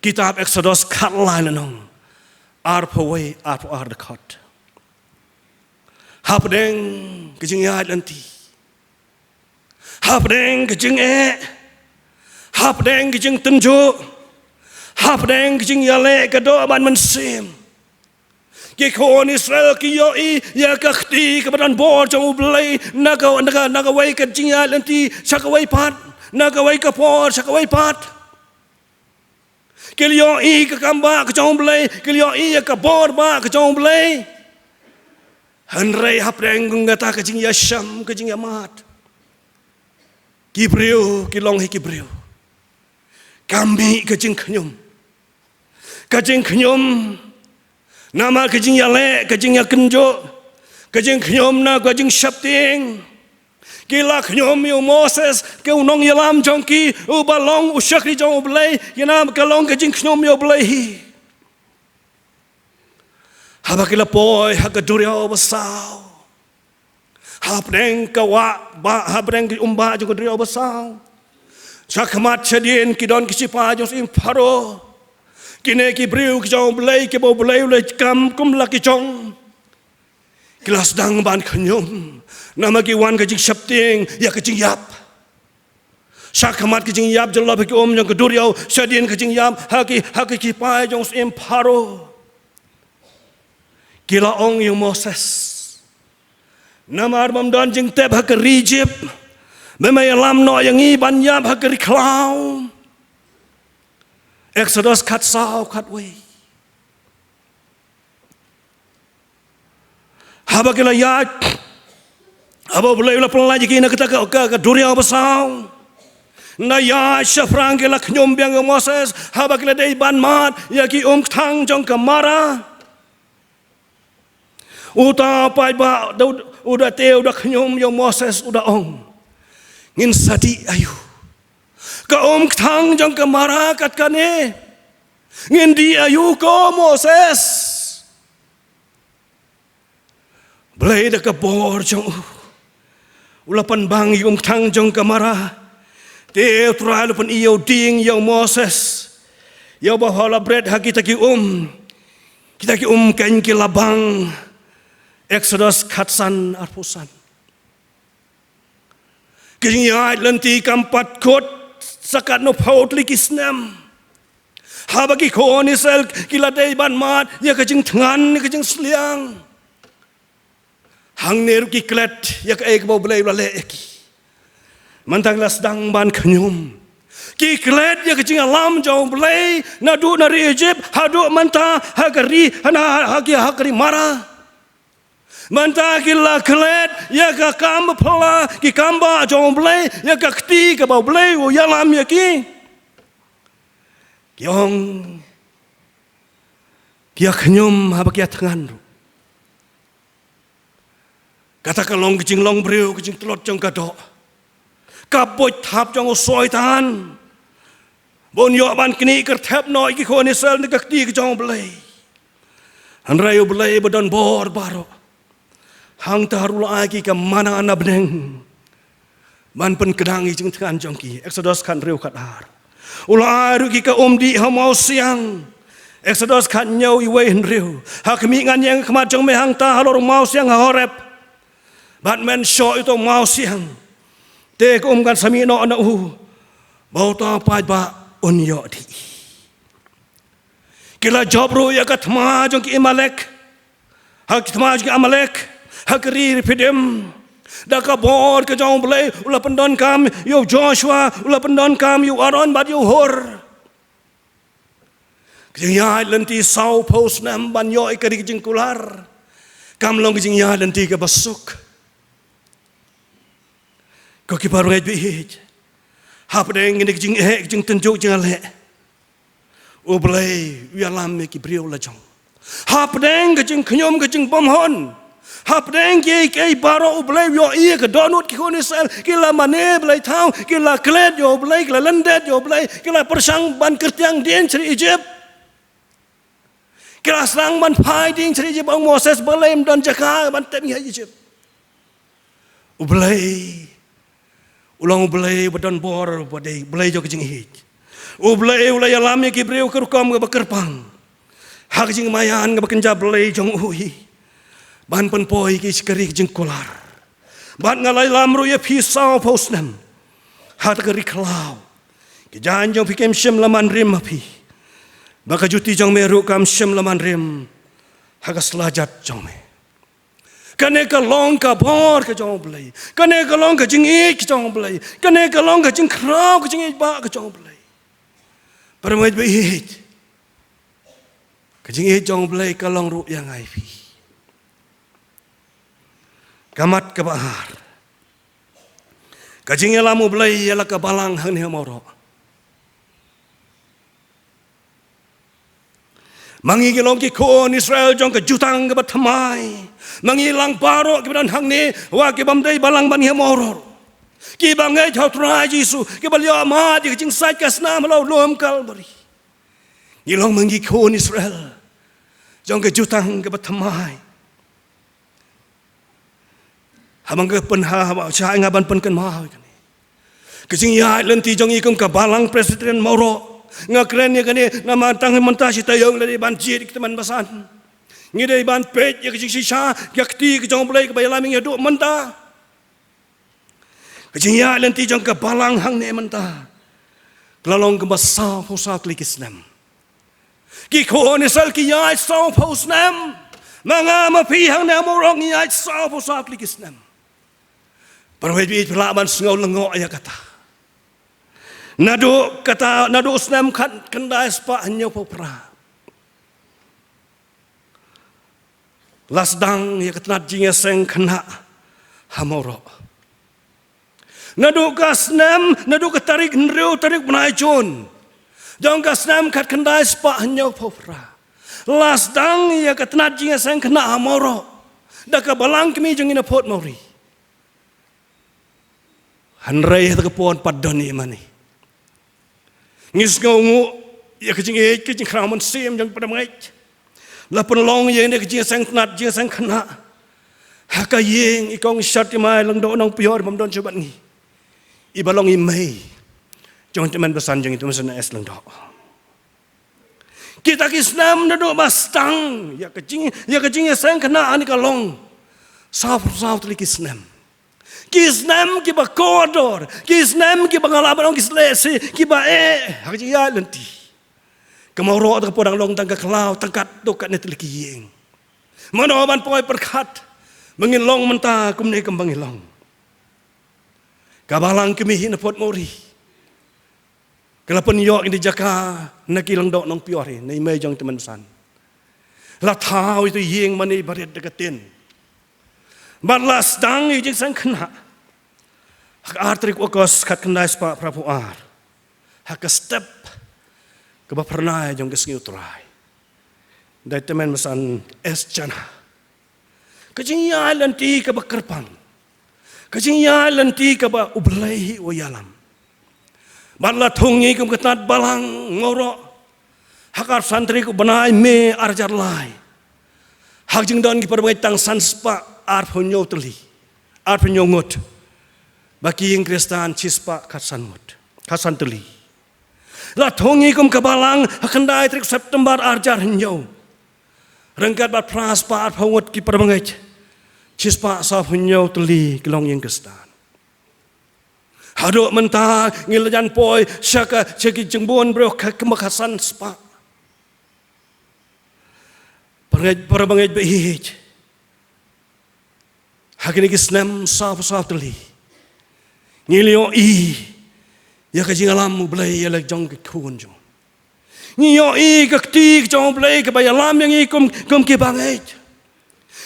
Kitab Eksodos khatlai lynnong, arphew wei, arphew ar dkhot. Hapdeng ka jingïaid lynti, hapdeng ka jingeh, hapdeng ka jingtynjuh, hapdeng ka jingïaleh ka doh bad mynsiem, ki khun Israel ki ïohi ïa ka kti kaba don bor jong U Blei na ka, na ka, na kawei ka jingïaid lynti sha kawei pat, na kawei ka por sha kawei pat. Ki la ïohi ka kam bah ka jong U Blei, ki la ïohi ïa ka bor bah ka jong U Blei. Hynrei hapdeng kata ka jingïashem, ka jingïamad, ki briew ki long hi ki briew. Ka mih ka jingkhñium. Ka jingkhñium namar ka jingïaleh, ka jingïakynjuh, ka jingkhñium na ka jingsheptieng. Ki la khñium ïa u Moses, ka u nongïalam jong ki, uba long u shakri jong U Blei, ki na ka long ka jingkhñium ïa U Blei hi. Haba ki la poi ha ka duriaw basaw, hapdeng ka wah bah, hapdeng ka um bah jong ka duriaw basaw, sha khmat shadien ki don ki shipai jong u syiem Pharaoh. Kine ki briew ki jong U Blei, kiba U Blei u la kam kum la ki jong, ki la sdang ban khñium. Namar ki wan ka jingsheptieng ïa ka jingïap. Sha khmat ka jingïap jyllop ha ki um jong ka duriaw, shadien ka jingïap ha ki, ha ki shipai jong u syiem Pharaoh. Ki la ong ïa u Moses, namar bym don jingtep ha ka ri Ijip, me me ïalam noh ïa ngi ban ïap ha ka ri khlaw. Eksodos khatsaw, khatwei. Haba ki la ïaid, haba U Blei u la pynlait ïa ki na kata ka, ka, ka duriaw basaw, na ïaid shaphrang ki la khñium biang ïa u Moses. Haba ki la dei ban mad ïa ki umkthang jong ka Mara, uta u paidbah u da, u da te, u da khñium ïa u Moses, u da ong, ngin sa dih aïu? Ka umkthang jong ka Mara kat kane, ngin dih aïu ko Moses? Blei da ka bor jong u, u la pynbang ïa ka umkthang jong ka Mara. Te U Trai u la pyni ïa u dieng ïa u Moses, ïa uba u la bret ha kita ki um. Kita ki um keiñ ki la bang. Eksodos khatsan, arphew san. Ka jingïaid lynti kam pat kut sa katno phew tylli ki snem. Haba ki khun Israel ki la dei ban mad ïa ka jingthngan, ïa ka jingsliang, hangne ruh ki klet ïa kaei kaba U Blei u la leh ïa ki. Mynta ki la sdang ban khñium. Ki klet ïa ka jingïalam jong U Blei naduh na ri Egypt haduh mynta ha ka ri, ha na, ha ki, ha ka ri Mara. Mynta ki la klet ïa ka kam ba phylla, ki kam ba jong U Blei, ïa ka kti kaba U Blei u ïalam ïa ki. Ki ong, ki ïa khñium haba ki ïa thngan ruh. Kata ka long ka jinglong briew, ka jingtlot jong ka doh, ka buit thap jong u Soitan, ba un ïoh ban knieh kyrthep noh ïa ki khun Israel na ka kti ka jong U Blei. Hynrei U Blei ba don bor baroh, hangta ruh u la ai ki ka manna na bneng ban pynkdang ïa ki jingthngan jong ki. Exodus khathynriew, khatar. U la ai ruh ïa ki ka umdih ha mawsiang. Exodus khathynñiew, wei hynriew. Ha khmih, ngan ïeng ha khmat jong me hangta halor u mawsiang ha Horeb. Bad men shoh ïa uto u mawsiang, te ka um kan sa mih noh na u, ba uto u paidbah un ïoh dih. Ki la jop ruh ïa ka thma jong ki Amalek, ha ki thma jong ki Amalek ha ka ri Rephidim. Da ka bor ka jong U Blei u la pyndonkam ïa u Joshua, u la pyndonkam ïa u Aaron bad ïa u Hur. Ka jingïaid lynti sawphew snem ban ïoh ïa ka ri ka jingkular kam long ka jingïaid lynti kaba suk. Ko ki paralok ba ïeit, hapdeng kine ki jingeh, ki jingtynjuh jingïaleh, U Blei u ïalam ïa ki briew la jong. Hapdeng ka jingkhñium, ka jingbymhun, hapdeng kiei kiei baroh, U Blei u ïohi ïa ka dohnud ki khun Israel. Ki la mane blei thaw, ki la klet ïa U Blei, ki la lyndet ïa U Blei, ki la pyrshang ban kyrtiang dien sha ri Egypt. Ki la sdang ban phai dien sha ri Egypt, ong Moses, balei ym don jaka ban tep ngi ha Egypt. U Blei u long U Blei ba don bor, ba dei Blei jong ka jingïeit. U Blei u la ïalam ïa ki briew ka rukom kaba kyrpang, ha ka jingmaïan kaba kynja blei jong u hi, ban pynpoi ïa ki sha ka ri ka jingkular. Bad nga la ïalam ruh ïa phi sawphew snem ha kata ka ri khlaw. Ki jaiñ jong phi kim shym la man rim ha phi, bad ka juti jong me ruh kam shym la man rim ha ka slajat jong me. Kane ka long ka bor ka jong U Blei. Kane ka long ka jingïeit ka jong U Blei. Kane ka long ka jingkhraw, ka jingïeit ba ka jong U Blei. Paralok ba ïeit, ka jingïeit jong U Blei ka long ruh ïa nga ïa phi. Ka mat kaba ar, ka jingïalam U Blei ïa la ka balang hangne ha Mawroh. Ma ngi ki long ki khun Israel jong ka jutang kaba thymmai. Ma ngi lang baroh kiba don hangne, wat ki bym dei balang ba ngi ha Mawroh, kiba ngeit ha U Trai Jisu, kiba la ïoh mad ïa ka jingsait ka snam ha u lum Kalbari. Ngi long ma ngi ki khun Israel jong ka jutang kaba thymmai. Haba nga pynha, haba shah nga ban pynkynmaw ïa kane, ka jingïaid lynti jong ngi kum ka Balang Presbyterian Mawroh, nga kren ïa kane namar tang mynta shi taïew ngi la dei ban jied ïa ki tymmen basan. Ngi dei ban peit ïa ka jingshisha, ïa ka kti ka jong U Blei kaba ïalam ïa ngi haduh mynta. Ka jingïaid lynti jong ka balang hangne mynta ka la long kumba sawphew saw tylli ki snem. Ki khun Israel ki ïaid sawphew snem. Ma nga ma phi hangne ha Mawroh ngi ïaid sawphew saw tylli ki snem. Paralok ba ïeit, phi lah ban sngew lyngngoh ïa kata. Naduh kata, naduh snem khatkhyndai spah hynñiewphew phra la sdang ïa ka tnat jingïaseng khynnah ha Mawroh. Naduh ka snem, naduh ka tarik hynriew tarik bnai Jun jong ka snem khatkhyndai spah hynñiewphew phra, la sdang ïa ka tnat jingïaseng khynnah ha Mawroh da ka Balang Kmie jong ngi na Port Mawri. Hynrei ha kata ka por pat don i mane. Ngi sngewnguh ïa ka jingïeit, ka jingkhraw mynsiem jong ki para bangeit. La pynlong ïa kane ka jingïaseng tnat jingïaseng khynnah ha ka ïing i Kong Shartimai Lyngdoh Nongpyiur, bym don shuh bad ngi, iba long i mei jong i tymmen basan jong ngi, i Tymmen S Lyngdoh. Kita ki snem naduh ba sdang ïa ka jing, ïa ka jingïaseng khynnah hangne ka long sawphew saw tylli ki snem. Ki snem kiba kordor, ki snem kiba nga lah ban ong ki shlei shi, kiba eh ha ka jingïaid lynti. Ka Mawroh kata ka por dang long tang ka khlaw, tang katto katne tylli ki ïing. Mano ban poi pyrkhat ba ngin long mynta kumne kumba ngi long. Ka Balang Kmie hi na Port Mawri, Ka la pynïoh ïa kane ka jaka na ki lyngdoh nongpynïoh hi, na i mei jong i tymmen basan. La thaw ïa uto u ïing mane barit da ka tin. Bad la sdang ïa ka jingseng khynnah ha ka ar tarik August khatkhyndai spah phraphew ar, ha ka step kaba phyrnai jong ka sngi U Trai. Da i tymmen basan S. Chana. Ka jingïaid lynti kaba kyrpang, ka jingïaid lynti kaba U Blei hi u ïalam. Bad la thung ïa i kum ka tnat balang Mawroh ha ka arphew san tarik u bnai May arhajar lai, ha ka jingdon ki parabangeit tang san spah arphew hynñiew tylli, arphew hynñiew ngut, bad ki ïing Khristan shispah khatsan ngut, khatsan tylli. La thung ïa i kum ka balang ha khyndai tarik September arhajar hynñiew, ryngkat bad phra spah arphew ngut ki parabangeit, shispah sawphew hynñiew tylli ki longïing Khristan. Haduh mynta ngi la jan poi sha ka, sha ki jingbun briew ka, kumba khatsan spah. Parabangeit, parabangeit ba ïeit, ha kine ki snem sawphew saw tylli, ngi la ïohi ïa ka jingïalam U Blei ïa la jong ki khun jong. Ngi ïohi ka kti ka jong U Blei kaba ïalam ïa ngi kum, kum ki bangeit.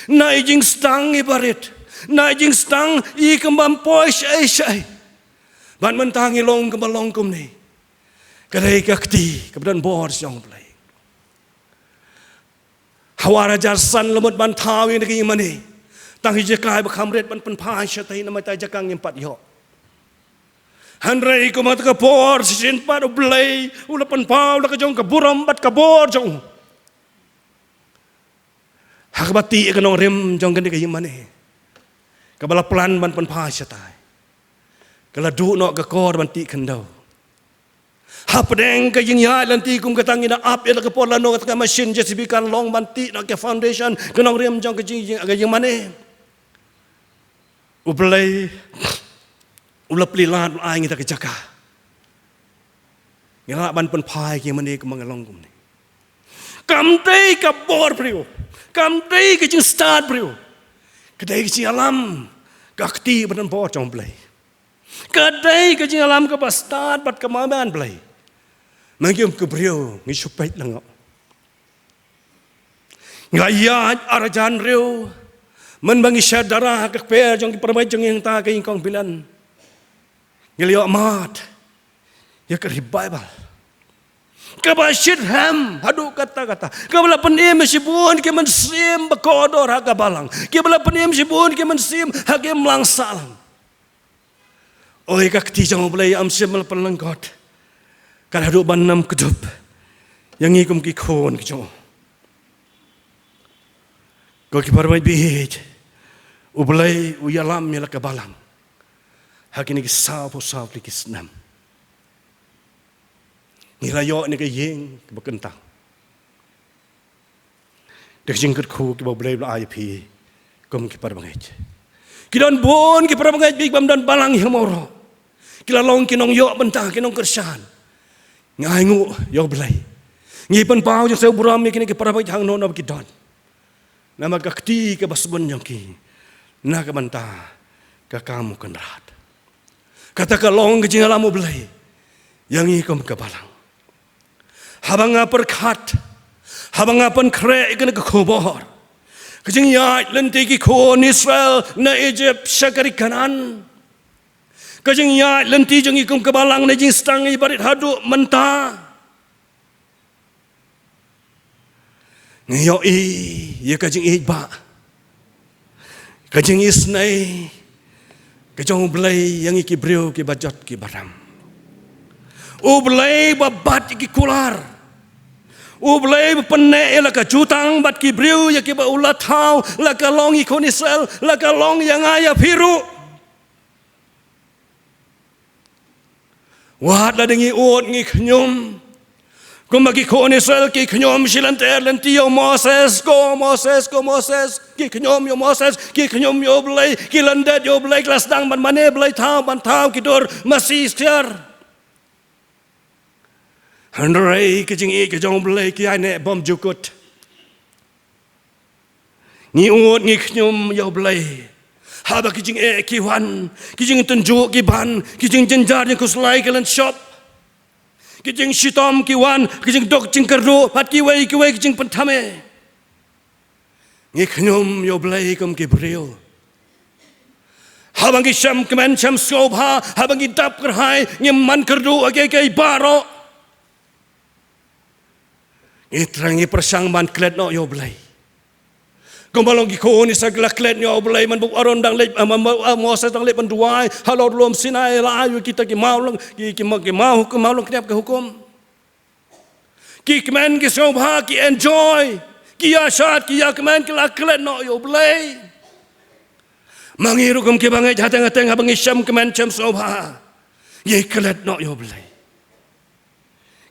Na i jingsdang i barit, na i jingsdang i kum bym poi shaei shaei. Bad mynta ngi long kumba long kumne. Ka dei ka kti kaba don bor jong U Blei. Ha u arhajar san la mut ban thaw ïa kane ka ïing mane. Tang hi jaka ba kham rit ban pynphai shatai, namar ita jaka ngim pat ïoh. Hynrei kumta ka por shisien pat U Blei u la pynpaw la ka jong ka burom bad ka bor jong u ha kaba tih ïa ka nongrim jong kane ka ïing mane, kaba la plan ban pynphai shatai. Ka la duh noh ka kor ban tih khyndew. Hapdeng ka jingïaid lynti kum kata ngi da ap ïa la ka por lano kata ka machine J C B kan long ban tih noh ka foundation, ka nongrim jong ka jing, ka ïing mane. U Blei u la plie lad, u la ai ngi ïa ka jaka. Ngi lah ban pynphai ka ïing mane kumba ngi long kumne. Kam dei ka bor briew, kam dei ka jingstad briew. Ka dei ka jingïalam, ka kti ba don bor jong U Blei. Ka dei ka jingïalam kaba stad bad ka madan Blei. Ma ngi kum ki briew ngi shu peit lyngngoh. Ngi la ïaid arjan riew, mynba ngi shet dara ha ka kper jong ki parabangeit jong ngi hangta ha ka ïing kong Bilen. Ngi la ïoh mad ïa ka revival kaba shitrhem haduh katta katta, kaba la pynim ïa shibun ki mynsiem ba kordor ha ka balang, kaba la pynim ïa shibun ki mynsiem ha ki imlang sahlang. Oi ka kti jong U Blei, ym shym la pynlyngkot, kat haduh ban ym kdup ïa ngi kum ki khun ki jong u. Ko ki parabangeit ba ïeit, U Blei u ïalam ïa la ka balang ha kine ki sawphew saw tylli ki snem. Ngi la ïoh ïa kane ka ïing kaba kyntang. Da ka jingkyrkhu kaba U Blei u la ai ïa phi kum ki parabangeit. Ki don bun ki parabangeit ba ym don balang ha Mawroh, ki la long ki nongïoh bynta, ki nongkyrshan. Ngi ainguh ïa U Blei. Ngi pynpaw jingshai burom ïa kine ki parabangeit hangno hangno ba ki don. Namar ka kti kaba sbun jong ki na ka bynta ka kam u Kynrad. Kata ka long ka jingïalam U Blei ïa ngi kum ka balang. Haba nga pyrkhat, haba nga pynkhreh ïa kane ka khubor, ka jingïaid lynti ki khun Israel na Ijipt sha ka ri Kanaan, ka jingïaid lynti jong ngi kum ka balang na jingsdang i barit haduh mynta, ngi ïohi ïa ka jingïeit ba, ka jingisynei ka jong U Blei ïa ngi ki briew kiba jot kiba rem. U Blei ba bat ïa ki kular. U Blei ba pynneh ïa la ka jutang bad ki briew ïa kiba u la thaw, la ka long ïa ki khun Israel, la ka long ïa nga ïa phi ruh. Wat la dang ngi ud ngi khñium kumba ki khun Israel ki khñium shi lynter lynti ïa u Moses, ko Moses, ko Moses, ki khñium ïa u Moses, ki khñium ïa U Blei, ki lyndet ïa U Blei, ki la sdang ban mane blei thaw, ban thaw ki dur masi ksiar. Hynrei ka jingïeit ka jong U Blei ka ïaineh bymjukut. Ngi ud ngi khñium ïa U Blei haba ki jingeh ki wan, ki jingtynjuh ki ban, ki jingjynjar jingkhuslai ki la shop. Ki jingshitom ki wan, ki jingduk jingkyrduh, bad kiwei kiwei ki jingpynthame. Ngi khñium ïa U Blei kum ki briew. Haba ngi shem kmen shem sngewbha, haba ngi dap kyrhai, ngim man kyrduh ïa kiei kiei baroh. Ngi thrang, ngi pyrshang ban klet noh ïa U Blei. Kumba long ki khun Israel ki la klet noh ïa U Blei, mynba u Aron dang leit, eh, mynba u, eh, Moses dang leit ban duwai halor lum Sinai, la ai ïa kita ki maw long, ki, ki maw, ki maw hukum, maw longkniap ka hukum. Ki kmen, ki sngewbha, ki enjoy, ki ïa shad, ki ïa kmen, ki la klet noh ïa U Blei. Ma ngi ruh kum ki bangeit, hateng hateng haba ngi shem kmen shem sngewbha, ngi klet noh ïa U Blei.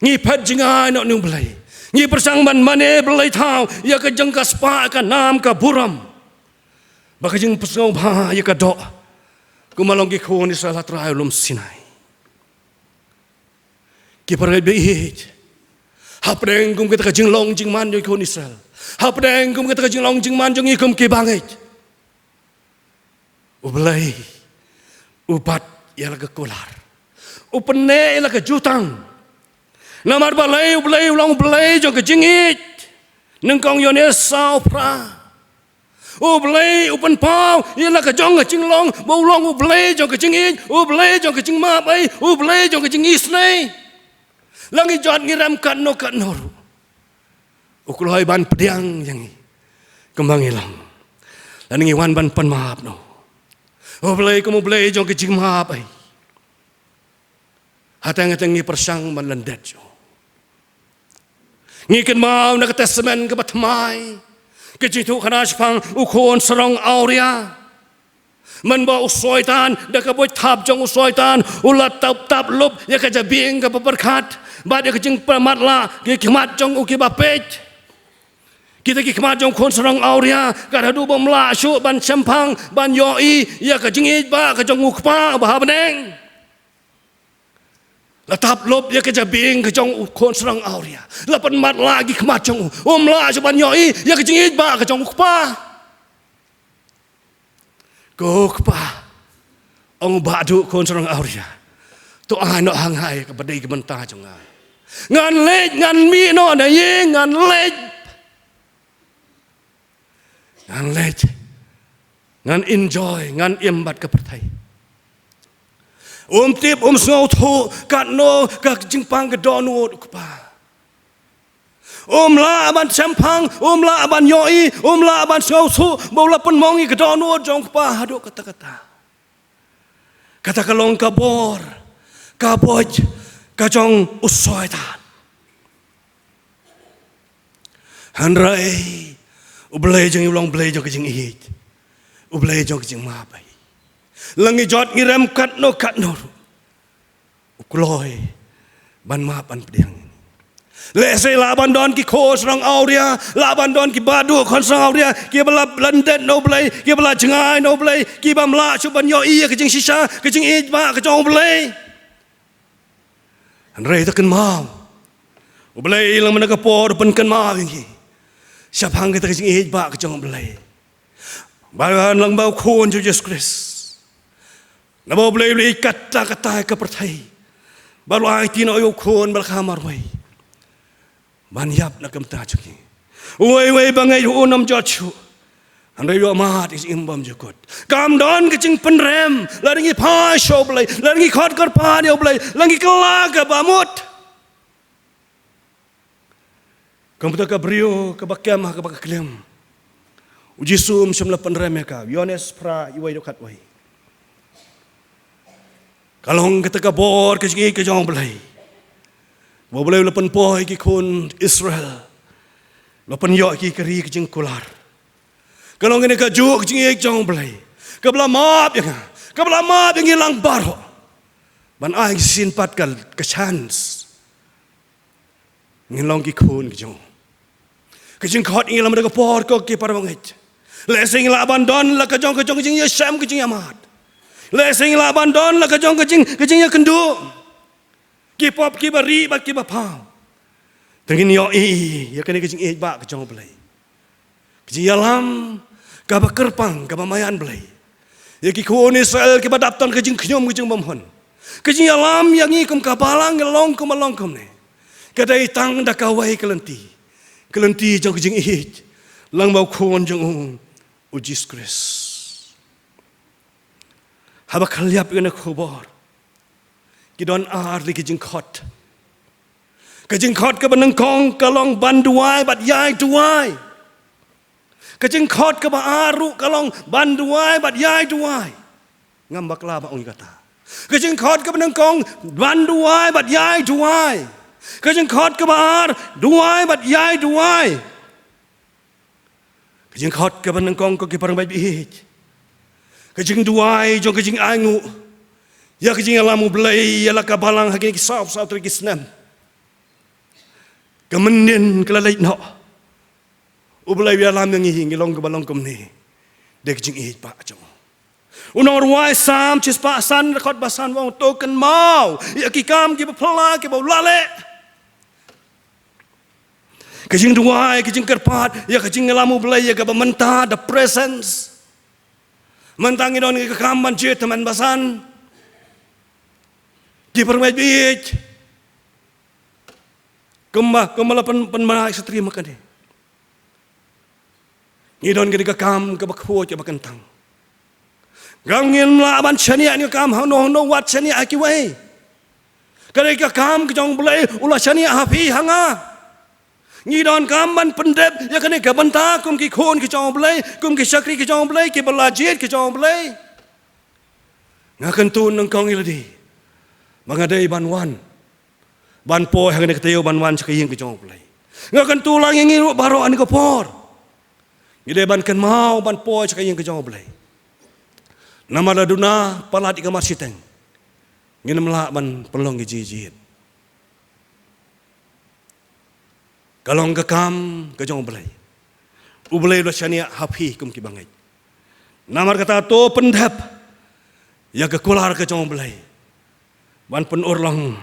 Ngi phet jngai noh na U Blei. Ngi pyrshang ban mane blei thaw ïa ka jong ka spah, ka nam, ka burom, bad ka jingpynsngewbha ïa ka doh, kumba long ki khun Israel ha trai lum Sinai. Ki paralok ba ïeit, hapdeng kum kata ka jinglong jingman jong ki khun Israel, hapdeng kum kata ka jinglong jingman jong ngi kum ki bangeit, U Blei u bat ïa la ka kular, u pynneh ïa la ka jutang. Namar balei? U Blei u long U Blei jong ka jingïeit. Nyngkong Ïoannis saw phra. U Blei u pynpaw ïa la ka jong ka jinglong ba u long U Blei jong ka jingïeit, U Blei jong ka jingmap ei, U Blei jong ka jingisynei. La ngi jot ngi rem katno katno ruh, u kloi ban pdiang ïa ngi kumba ngi long. Lane ngi wan ban pan map noh. U Blei kum U Blei jong ka jingmap ei. Hateng hateng ngi pyrshang ban lyndet shuh. Ngi kynmaw na ka Testament kaba thymmai, ka jingïathuhkhana shaphang u khun sarong awria. Mynba u Soitan, da ka buit thap jong u Soitan, u la tap tap lup ïa ka jabieng kaba pyrkhat, bad ïa ka jingpyrmatlah ki khmat jong u kiba peit. Kita ki khmat jong u khun sarong awria, kat haduh ba um lah shuh ban shemphang, ban ïohi ïa ka jingïeit ba ka jong U Kpa uba ha bneng. La tap lup ïa ka jabieng ka jong u khun sarong awria. La pynmatlah ki khmat jong u. Um lah shuh ban ïohi ïa ka jingïeit ba ka jong U Kpa. Ko Kpa, ong u Bah Duh, khun sarong awria, to ai noh ha nga ïa kaba dei ka bynta jong nga. Ngan leit, ngan mih noh na ïing, ngan leit. Ngan leit, ngan enjoy, ngan im bad ka pyrthei. Um tip, um sngewthuh katno ka jingpang ka dohnud u kpa. Um lah ban shemphang, um lah ban ïohi, um lah ban sngewthuh ba u la pynmong ïa ka dohnud jong u kpa haduh katta katta. Kata ka long ka bor, ka bor ka jong u Soitan. Hynrei U Blei jong ngi u long Blei jong ka jingïeit, U Blei jong ka jingmap ei. La ngi jot ngi rem katno katno ruh, u kloi ban map ban pdiang. Lehse lah ban don ki khun sarong awria, lah ban don ki Bah Duh khun sarong awria kiba la lyndet na U Blei, kiba la jngai na U Blei, kibym lah shuh ban ïohi ïa ka jingshisha, ka jingïeit ba ka jong U Blei. Hynrei to kynmaw, U Blei lem na ka por u pynkynmaw ïa ngi shaphang kata ka jingïeit ba ka jong U Blei. Ba ngan long ba u Khun jong U Jisu Khrist, naba U Blei u la ïeit katta katta ïa ka pyrthei ba u la aiti noh ïa u Khun ba la kha marwei ban ïap na ka bynta jong ngi. Uwei uwei ba ngeit ha u um jot shuh, hynrei u ïoh mad ïa ka jingim bymjukut. Kam don ka jingpynrem lada ngi phai sha U Blei, lada ngi khot kyrpad ïa U Blei, lada ngi kylla ka bamut. Kumta ka briew kaba kem ha kaba ka klim, U Jisu um shym la pynrem ïa ka. Ïoannis phra, wei dkhot wei. Ka long kata ka bor ka jingïeit ka jong U Blei, ba U Blei u la pynpoi ïa ki khun Israel, u la pynïoh ïa ki ka ri ka jingkular. Ka long kane kajuh ka jingïeit ka jong U Blei kaba la map ïa nga, kaba la map ïa ngi lang baroh, ban ai shisien pat ka, ka chance ngin long ki khun ki jong u. Ka jingkhot ngi lem da ka por, ko ki para bangeit, lehse ngi lah ban don la ka jong, ka jong ka jingïashem, ka jingïamad. Lehse ngi lah ban don la ka jong ka jing, ka jingïakynduh, ki pop kiba rieh bad kiba phaw. Te ngin ïohi ïa kane ka jingïeit ba ka jong U Blei, ka jingïalam kaba kyrpang, kaba maïan Blei ïa ki khun Israel kiba dap tang ka jingkhñium ka jingbymhun. Ka jingïalam ïa ngi kum ka balang, ngi long kumba long kumne, ka dei tang da kawei ka lynti, ka lynti jong ka jingïeit lyngba u Khun jong u, u Jisu Khrist. Haba khlieh ïa kane ka khubor, ki don ar tylli ki jingkhot. Ka jingkhot kaba nyngkong ka long ban duwai bad ïai duwai. Ka jingkhot kaba ar ruh ka long ban duwai bad ïai duwai. Ngam bakla ba ong ïa kata. Ka jingkhot kaba nyngkong, ban duwai bad ïai duwai. Ka jingkhot kaba ar, duwai bad ïai duwai. Ka jingkhot kaba nyngkong, ko ki parabangeit, ka jingduwai jong ka jingainguh ïa ka jingïalam U Blei ïa la ka balang ha kine ki saw saw tylli ki snem. Ka mynnin ka la leit noh, U Blei u ïalam ïa ngi, ngi long kaba long kumne da ka jingïeit ba jong u. U nongrwai Salm shispah san, dkhot ba san u ong, to kynmaw ïa ki kam kiba phylla kiba u la leh. Ka jingduwai, ka jingkyrpad ïa ka jingïalam U Blei ïa kaba mynta, the presence. Mynta ngi don ïa ka kam ban jied tymmen basan. Ki parabangeit, kumba, kumba la pyn, pynmana ïa ka Shatri Mukande. Ngi don kane ka kam kaba khuid kaba kyntang. Ngam, ngim lah ban shaniah ïa kane ka kam hangno hangno, wat shaniah ha kiwei. Kane ka kam ka jong U Blei u la shaniah ha phi ha nga. Ngi donkam ban pyndep ïa kane ka bynta kum ki khun ki jong U Blei, kum ki shakri ki jong U Blei, kiba la jied ki jong U Blei. Nga kyntu nyngkong ïa lade ba nga dei ban wan, ban poi ha kane ka taïew ban wan sha ka ïing ka jong U Blei. Nga kyntu lang ïa ngi ruh baroh ha kane ka por. Ngi dei ban kynmaw ban poi sha ka ïing ka jong U Blei. Namar la duna palat ïa ka mar shiteng, ngin ym lah ban pynlong ïa ka jingjied. Ka long ka kam ka jong U Blei. U Blei u la shaniah ha phi kum ki bangeit. Namar kata to pyndep ïa ka kular ka jong U Blei ban pynurlong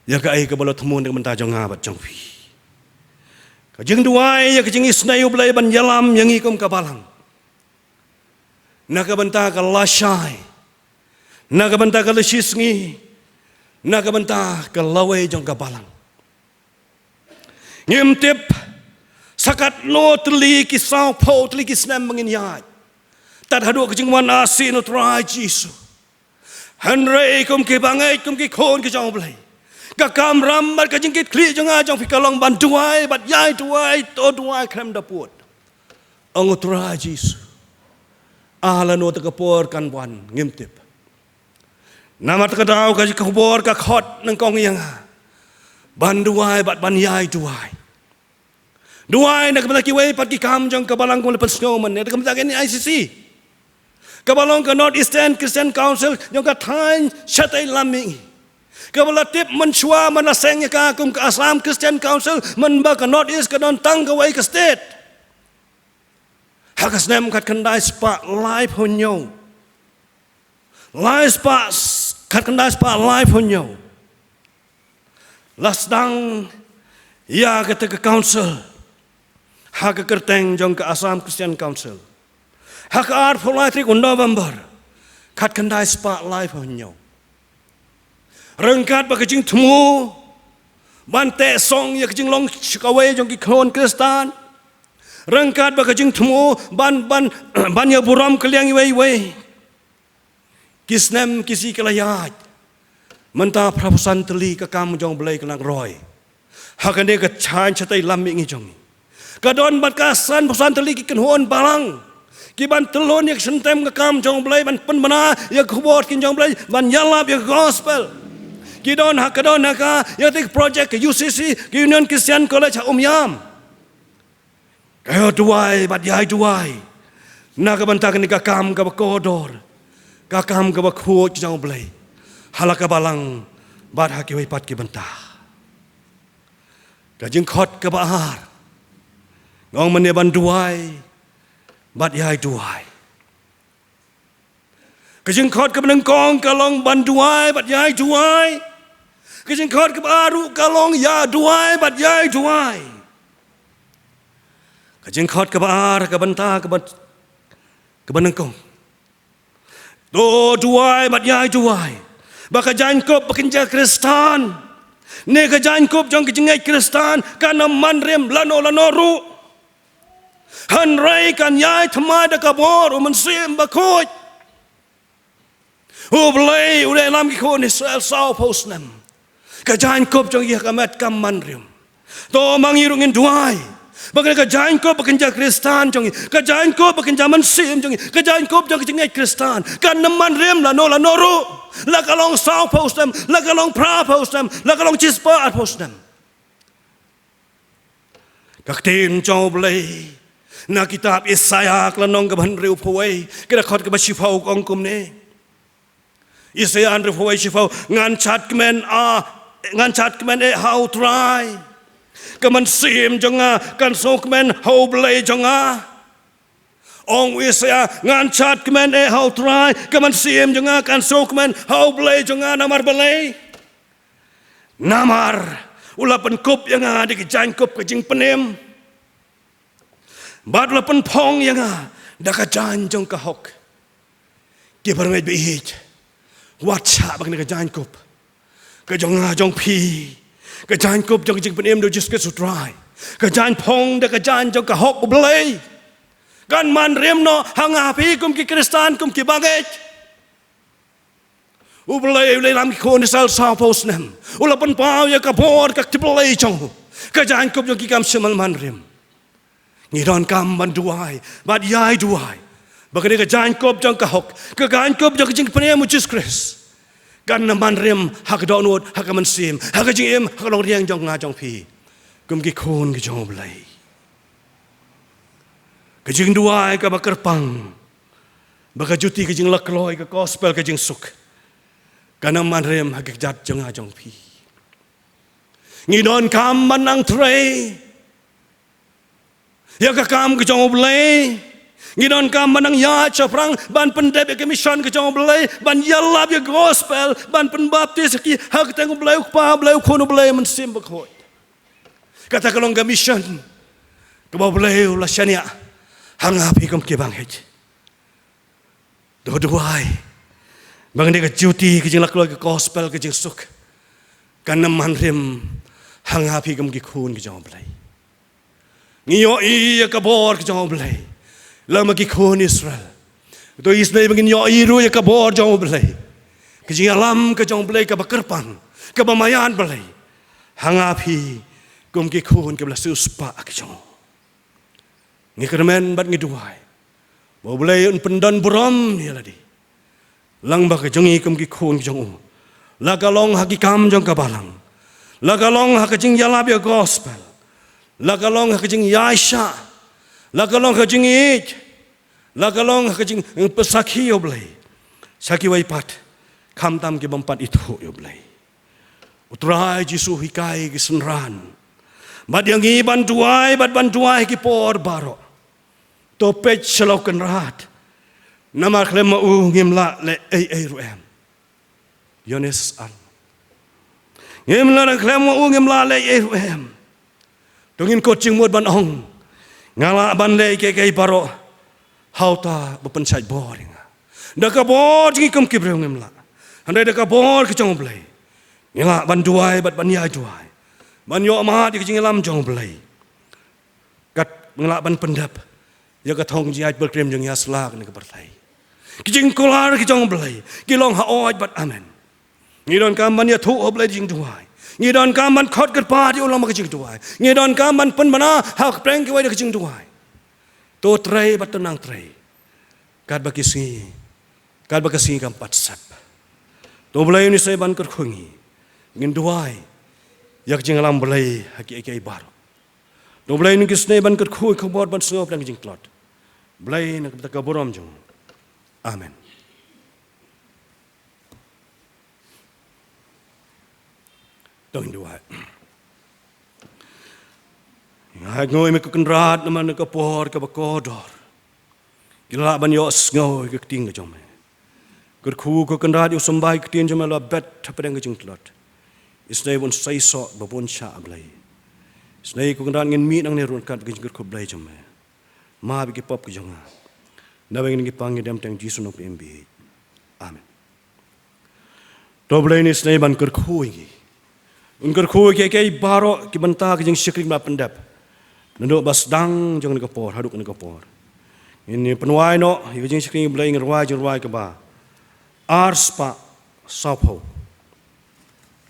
ïa kaei kaba la thmu na ka bynta jong nga bad jong phi. Ka jingduwai ïa ka jingisynei U Blei ban ïalam ïa ngi kum ka balang na ka bynta ka lashai, na ka bynta ka lashisngi, na ka bynta ka lawei jong ka balang. Ngim tip sa katno tylli ki sawphew tylli ki snem ba ngin ïaid tad haduh ka jingwan arsien U Trai Jisu. Hynrei kum ki bangeit, kum ki khun ki jong U Blei, ka kamram bad ka jingkitkhlieh jong nga jong phi ka long ban duwai bad ïai duwai, to duwai khlem da pud, ong U Trai Jisu. Ah, lano kata ka por kan wan ngim tip. Namar kata ka daw ka khubor ka khot nyngkong ïa nga ban duwai bad ban ïai duwai. Duwai na ka bynta kiwei pat ki kam jong ka balang kum la pynsngew mynne, na ka bynta ka N E I C C, kaba long ka North Eastern Christian Council jong ka thaiñ shatei lam mihngi, kaba la tip mynshuwa mynba la seng ïa ka kum ka Assam Christian Council, mynba ka North East ka don tang kawei ka state. Ha ka snem khatkhyndai spah laiphew hynñiew, lai spah, khatkhyndai spah laiphew hynñiew, la sdang ïa kata ka council ha ka kyrteng jong ka Assam Christian Council ha ka arphew lai tarik u November khatkhyndai spah laiphew hynñiew. Ryngkat bad ka jingthmu ban teh song ïa ka jinglong sha kawei jong ki khun Khristan, ryngkat bad ka jingthmu ban, ban, ban ïa burom kylliang iwei iwei, ki snem ki sngi ki la ïaid. Mynta phra phew san tylli ka kam jong U Blei ka nang roi ha kane ka thaiñ shatei lam mihngi jong ngi. Ka don bad ka san phew san tylli ki kynhun balang ki ban tyllun ïa ka shynrem ka kam jong U Blei, ban pynbna ïa ka khubor ktien jong U Blei, ban ïalap ïa ka gospel. Ki don ha, ka don ha ka, ïa ka project ka U C C, ka Union Christian College ha Umiam. Ka ïa duwai bad ïai duwai na ka bynta kane ka kam kaba kordor, ka kam kaba khuid jong U Blei ha la ka balang bad ha kiwei pat ki bynta. Ka jingkhot kaba ar, nga ong mynne ban duwai bad ïai duwai. Ka jingkhot kaba nyngkong ka long ban duwai bad ïai duwai. Ka jingkhot kaba ar ruh ka long ïa duwai bad ïai duwai. Ka jingkhot kaba ar, ka bynta kaba, kaba nyngkong, to duwai bad ïai duwai. ba ka jaiñkup ba kynja Khristan, ne ka jaiñkup jong ka jingngeit Khristan, kan ym man rim lano lano ruh. Hynrei kan ïai thymmai da ka bor u Mynsiem Bakhuid. U Blei u la ïalam ki khun Israel sawphew snem. Ka jaiñkup jong ki ha ka met kam man rim. To ma ngi ruh ngin duwai ba kane ka jaiñkup ba kynja Khristan jong ngi, ka jaiñkup ba kynja mynsiem jong ngi, ka jaiñkup jong ka jingngeit Khristan, kan ym man rim lano lano ruh. La ka long sawphew snem, la ka long phraphew snem, la ka long shispah arphew snem. Ka ktien jong U Blei na kitab Isaïah ka lynnong kaba hynriewphew wei, ka dkhot kaba shiphew ka ong kumne. Isaïah hynriewphew wei shiphew, ngan shad kmen, a, ngan shad kmen eh ha U Trai, ka mynsiem jong nga kan sngewkmen ha U Blei jong nga. Ong u Isaïah, ngan shad kmen eh ha U Trai, ka mynsiem jong nga kan sngewkmen ha U Blei jong nga. Namar balei? Namar u la pynkup ïa nga da ka jaiñkup ka jingpynim, bad u la pynphong ïa nga da ka jaiñ jong ka hok. Ki parmej ba ïeit, wat shah ba kane ka jaiñkup ka jong nga jong phi, ka jaiñkup jong ka jingpynim da U Jisu Khrist U Trai, ka jaiñ phong da ka jaiñ jong ka hok U Blei, kan man rim noh ha nga ha phi kum ki Khristan, kum ki bangeit. U Blei u la ïalam ki khun Israel sawphew snem, u la pynpaw ïa ka bor ka kti Blei jong u, ka jaiñkup jong ki kam shym la man rim. Ngi donkam ban duwai bad ïai duwai ba kane ka jaiñkup jong ka hok, ka jaiñkup jong ka jingpynim U Jisu Khrist, kan ym man rim ha ka dohnud, ha ka mynsiem, ha ka jingim, ha ka longriang jong nga jong phi kum ki khun ki jong U Blei. Ka jingduwai kaba kyrpang ba ka juti ka jinglakloi ka gospel ka jingsuk kan ym man rim ha ka kjat jong nga jong phi. Ngi donkam ban nang trei ïa ka kam ka jong U Blei. Ngi donkam ban nang ïaid shaphrang ban pyndep ïa ka mission ka jong U Blei, ban ïalap ïa ka gospel, ban pynbaptis ïa ki ha ka kyrteng U Blei U Kpa, U Blei U Khun, U Blei Mynsiem Bakhuid. Kata ka long ka mission kaba U Blei u la shaniah ha nga ha phi kum ki bangeit. To duwai ba kane ka juti ka jinglakloi ka gospel ka jingsuk kan ym man rim ha nga ha phi kum ki khun ki jong U Blei. Ngi ïohi ïa ka bor ka jong U Blei lem bad ki khun Israel. To isynei ba ngin ïohi ruh ïa ka bor jong U Blei, ka jingïalam ka jong U Blei kaba kyrpang, kaba maïan Blei ha nga ha phi kum ki khun kiba la siewspah ki jong u. Ngi kyrmen bad ngi duwai ba U Blei un pyndon burom ïa lade lang bad ka jong ngi kum ki khun ki jong u, la ka long ha ki kam jong ka balang, la ka long ha ka jingïalap ïa ka gospel, la ka long ha ka jingïaishah, la ka long ha ka jingïeit, la ka long ha ka jingpynsakhi ïa U Blei sha kiwei pat, khamtam ki bym pat ithuh ïa U Blei. U Trai Jisu u hikai ki synran bad ïa ngi ban duwai bad ban duwai ha ki por baroh. To peit sha la u Kynrad, namar khlem ma u ngim lah leh ei ei ruh em. Ïoannis ar. Ngim lah, khlem ma u ngim lah leh ei ei ruh em. To ngin kut jingmut ban ong, nga lah ban leh kiei kiei baroh ha uta uba pynshait bor ïa nga. Da ka bor jong ngi kum ki briew ngim lah. Hynrei da ka bor ka jong U Blei ngi lah ban duwai bad ban ïai duwai, ban ïohmad ïa ka jingïalam jong U Blei. Kat ngi lah ban pyndep ïa ka thong jingïaid pilgrim jong ngi ha sla kane ka pyrthei. Ki jingkular ki jong U Blei ki long hooid bad amen. Ngi donkam ban ïathuh ha U Blei da ka jingduwai. Ngi donkam ban khot kyrpad ïa u lem bad ka jingduwai. Ngi donkam ban pynbna ha pdeng kiwei da ka jingduwai. To trei bad to nang trei katba ki sngi, katba ka sngi kam pat sep. To U Blei un isynei ban kyrkhu ïa ngi, ngin duwai ïa ka jingïalam Blei ha kiei kiei baroh. To U Blei un isynei ban kyrkhu ïa ka bor ban sngew pdeng ka jingtlot. Blei na ka bynta ka burom jong u. Amen. To ngin duwai. Nga ai nguh ïa me ko Kynrad namar na ka por kaba kordor ngi la lah ban ïohsngew ïa ka ktien ka jong me. Kyrkhu ko Kynrad ïa u symbai ka ktien jong me la bet hapdeng ka jingtlot. Isynei ba un seisoh, ba bun shah, A Blei. Isynei ko Kynrad ngin mih nangne ruh ryngkat bad ka jingkyrkhu Blei jong me. Map ïa ki pop ki jong nga. Naba ngin ïa ki pang ngi dem tang Jisu Nongpynim ba ïeit. Amen. To Blei un isynei ban kyrkhu ïa ngi. Un kyrkhu ïa kiei kiei baroh ki bynta ka jingshakri ba pyndep. Naduh ba sdang jong kane ka por haduh kane ka por. Ngin ïa pynwai noh ïa ka jingshakri Blei, ngin rwai jingrwai kaba ar spah sawphew.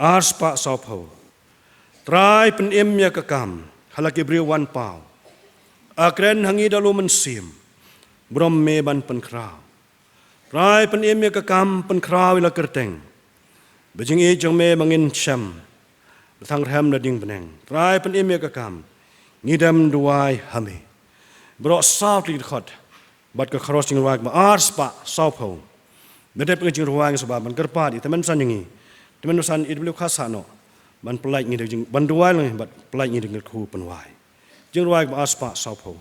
Ar spah sawphew. Trai pynim ïa ka kam ha la ki briew wan paw. Akren ha ngi da lum mynsiem, burom me ban pynkhraw. Trai pynim ïa ka kam, pynkhraw ïa la kyrteng. Ba jingïeit jong me ba ngin shem, ba thang rhem da ding bneng. Trai pynim ïa ka kam, ngi dem duwai ha me. Baroh saw tylli ki dkhot bad ka khros jingrwai kaba ar spah sawphew. Da dep ka jingrwai, ngi sngewbha ban kyrpad ïa i tymmen basan jong ngi, tymmen basan E W Kharsahnoh, ban pyllait ngi da jing, ban duwai lang bad pyllait ngi da jingkyrkhu pynwai. Jingrwai kaba ar spah sawphew.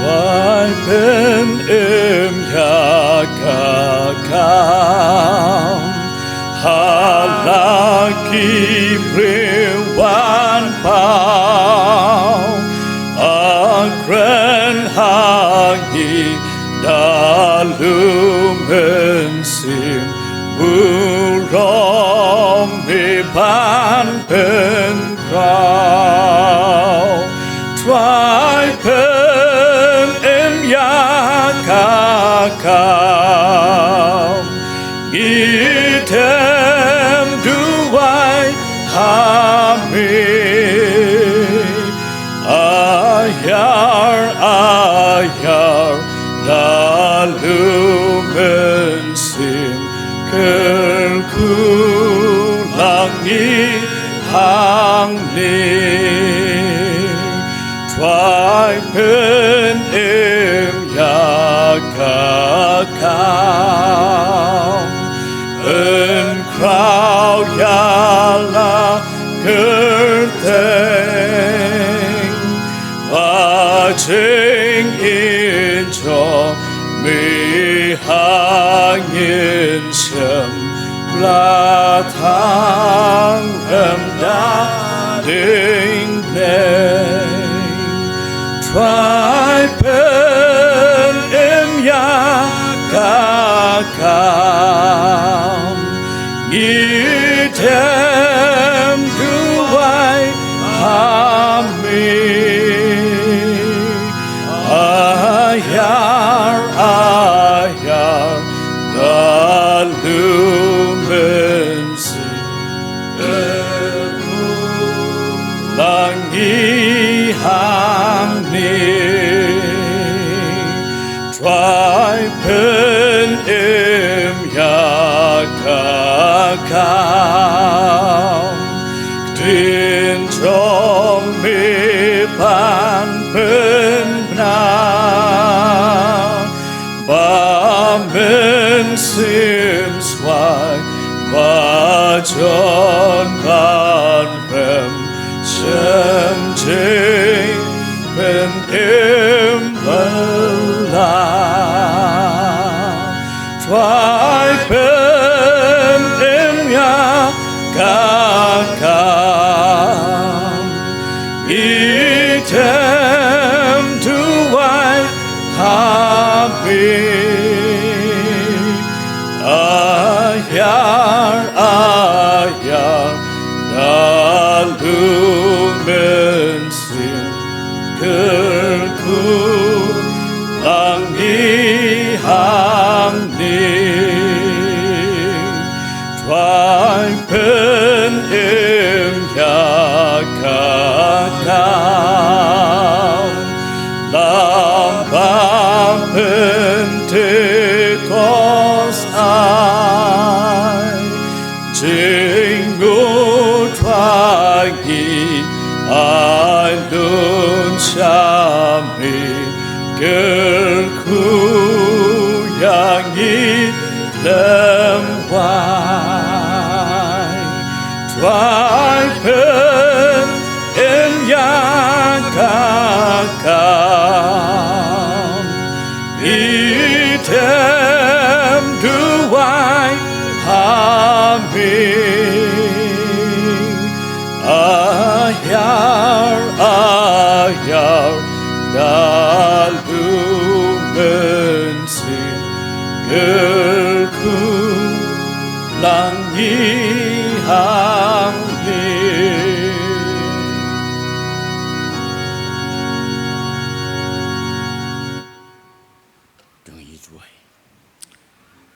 Trai pynim ïa ka kam ha la ki briew wan paw. Akren ha ngi da lum mynsiem, burom me ban pynkhraw. Trai pynim ïa ka kam, ngi dem duwai ha me. Aiar aiar da lum mynsiem, kyrkhu lang ngi hangne. Trai pynim ïa ka kam, pynkhraw ïa la kyrteng. Ba jingim jong me ha ngin shem, la thang rhem da ding bneng. Trai pynim ïa ka kam, ngi dem duwai ha me. Aiar aiar da lum mynsiem, kyrkhu lang ngi hangne. Trai pynim ïa ka kam, ktien jong me ban pynbna. Ba mynsiem swai ba jon ban rhem, shem jingpynim ba la. Trai pynim ïa ka kam, ngi dem duwai ha me. Aiar aiar da lum mynsiem, kyrkhu lang ngi hangne. Trai pynim ïa ka kam, lam ba Pentekost ai. Jingngud Trai ngi ai lun sha me, kyrkhu ïa ngi khlem wai. Trai pynim ïa ka kam, ngi dem duwai ha me. Ar ayar da lu mynsiem kyrkhu lang ngi hangne.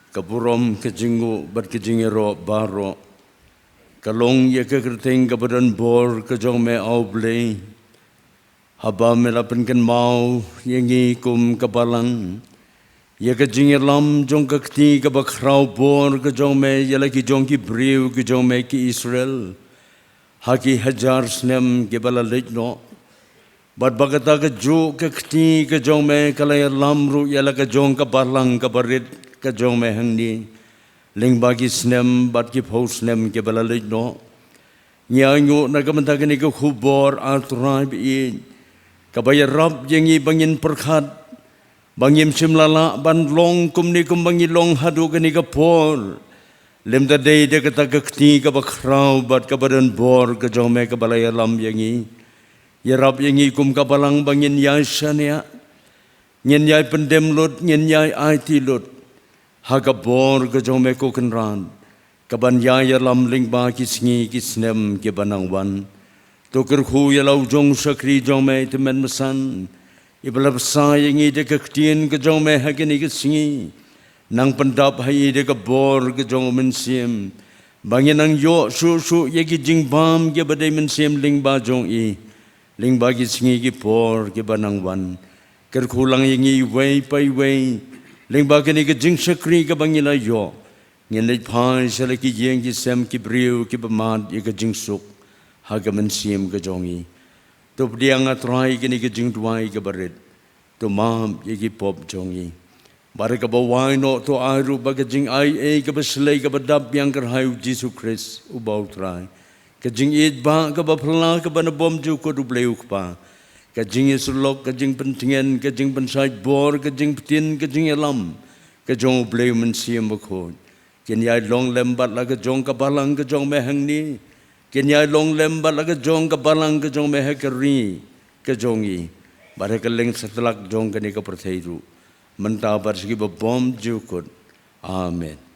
Ka burom, ka jingnguh bad ka jingïaroh baroh ka long ïa ka kyrteng kaba don bor ka jong me, A U Blei. Haba me la pynkynmaw ïa ngi kum ka balang ïa ka jingïalam jong ka kti kaba khraw bor ka jong me ïa la ki jong ki briew ki jong me ki Israel ha ki hajar snem kiba la leit noh. Bad ba kata kajuh ka kti ka jong me ka la ïalam ruh ïa la ka jong ka balang kaba rit ka jong me hangne lyngba ki snem bad ki phew snem kiba la leit noh. Ngi ainguh na ka bynta kane ka khubor, A Trai ba ïeit, kaba ïarap ïa ngi ba ngin pyrkhat ba ngim shym la lah ban long kumne kumba ngi long haduh kane ka por. Lymda dei da kata ka kti kaba khraw bad kaba don bor ka jong me kaba la ïalam ïa ngi. Ïarap ïa ngi kum ka balang ba ngin ïai shaniah, ngin ïai pyndem lut, ngin ïai aiti lut ha ka bor ka jong me, ko Kynrad, kaban ïai ïalam lyngba ki sngi ki snem kiba nang wan. To kyrkhu ïa la u jong u shakri jong me, i tymmen basan, iba la bsa ïa ngi da ka ktien ka jong me ha kine ki sngi. Nang pyndap ha i da ka bor ka jong u Mynsiem, ba ngin nang ïoh shuh shuh ïa ki jingbam kiba dei mynsiem lyngba jong i lyngba ki sngi ki por kiba nang wan. Kyrkhu lang ïa ngi iwei pa iwei lyngba kane ka jingshakri kaba ngi la ïoh. Ngin leit phai sha la ki ïing ki sem ki briew kiba mad ïa ka jingsuk ha ka mynsiem ka jong i. To pdiang, A Trai, kane ka jingduwai kaba rit. To map ïa ki pop jong i. Bad ha kaba wai noh, to ai ruh ba ka jingai ei kaba shlei kaba dap biang kyrhai, U Jisu Khrist uba U Trai, ka jingïeit ba kaba phylla kaba na bymjukut, U Blei U Kpa, ka jingïasyllok, ka jingpyntngen, ka jingpynshait bor, ka jingpyntip, ka jingïalam ka jong U Blei U Mynsiem Bakhuid, kin ïai long lem bad la ka jong ka balang ka jong me hangne. Kin ïai long lem bad la ka jong ka balang ka jong me ha ka ri ka jong i, bad ha ka lyngsatlak jong kane ka pyrthei ruh, mynta bad sha kiba bymjukut. Amen.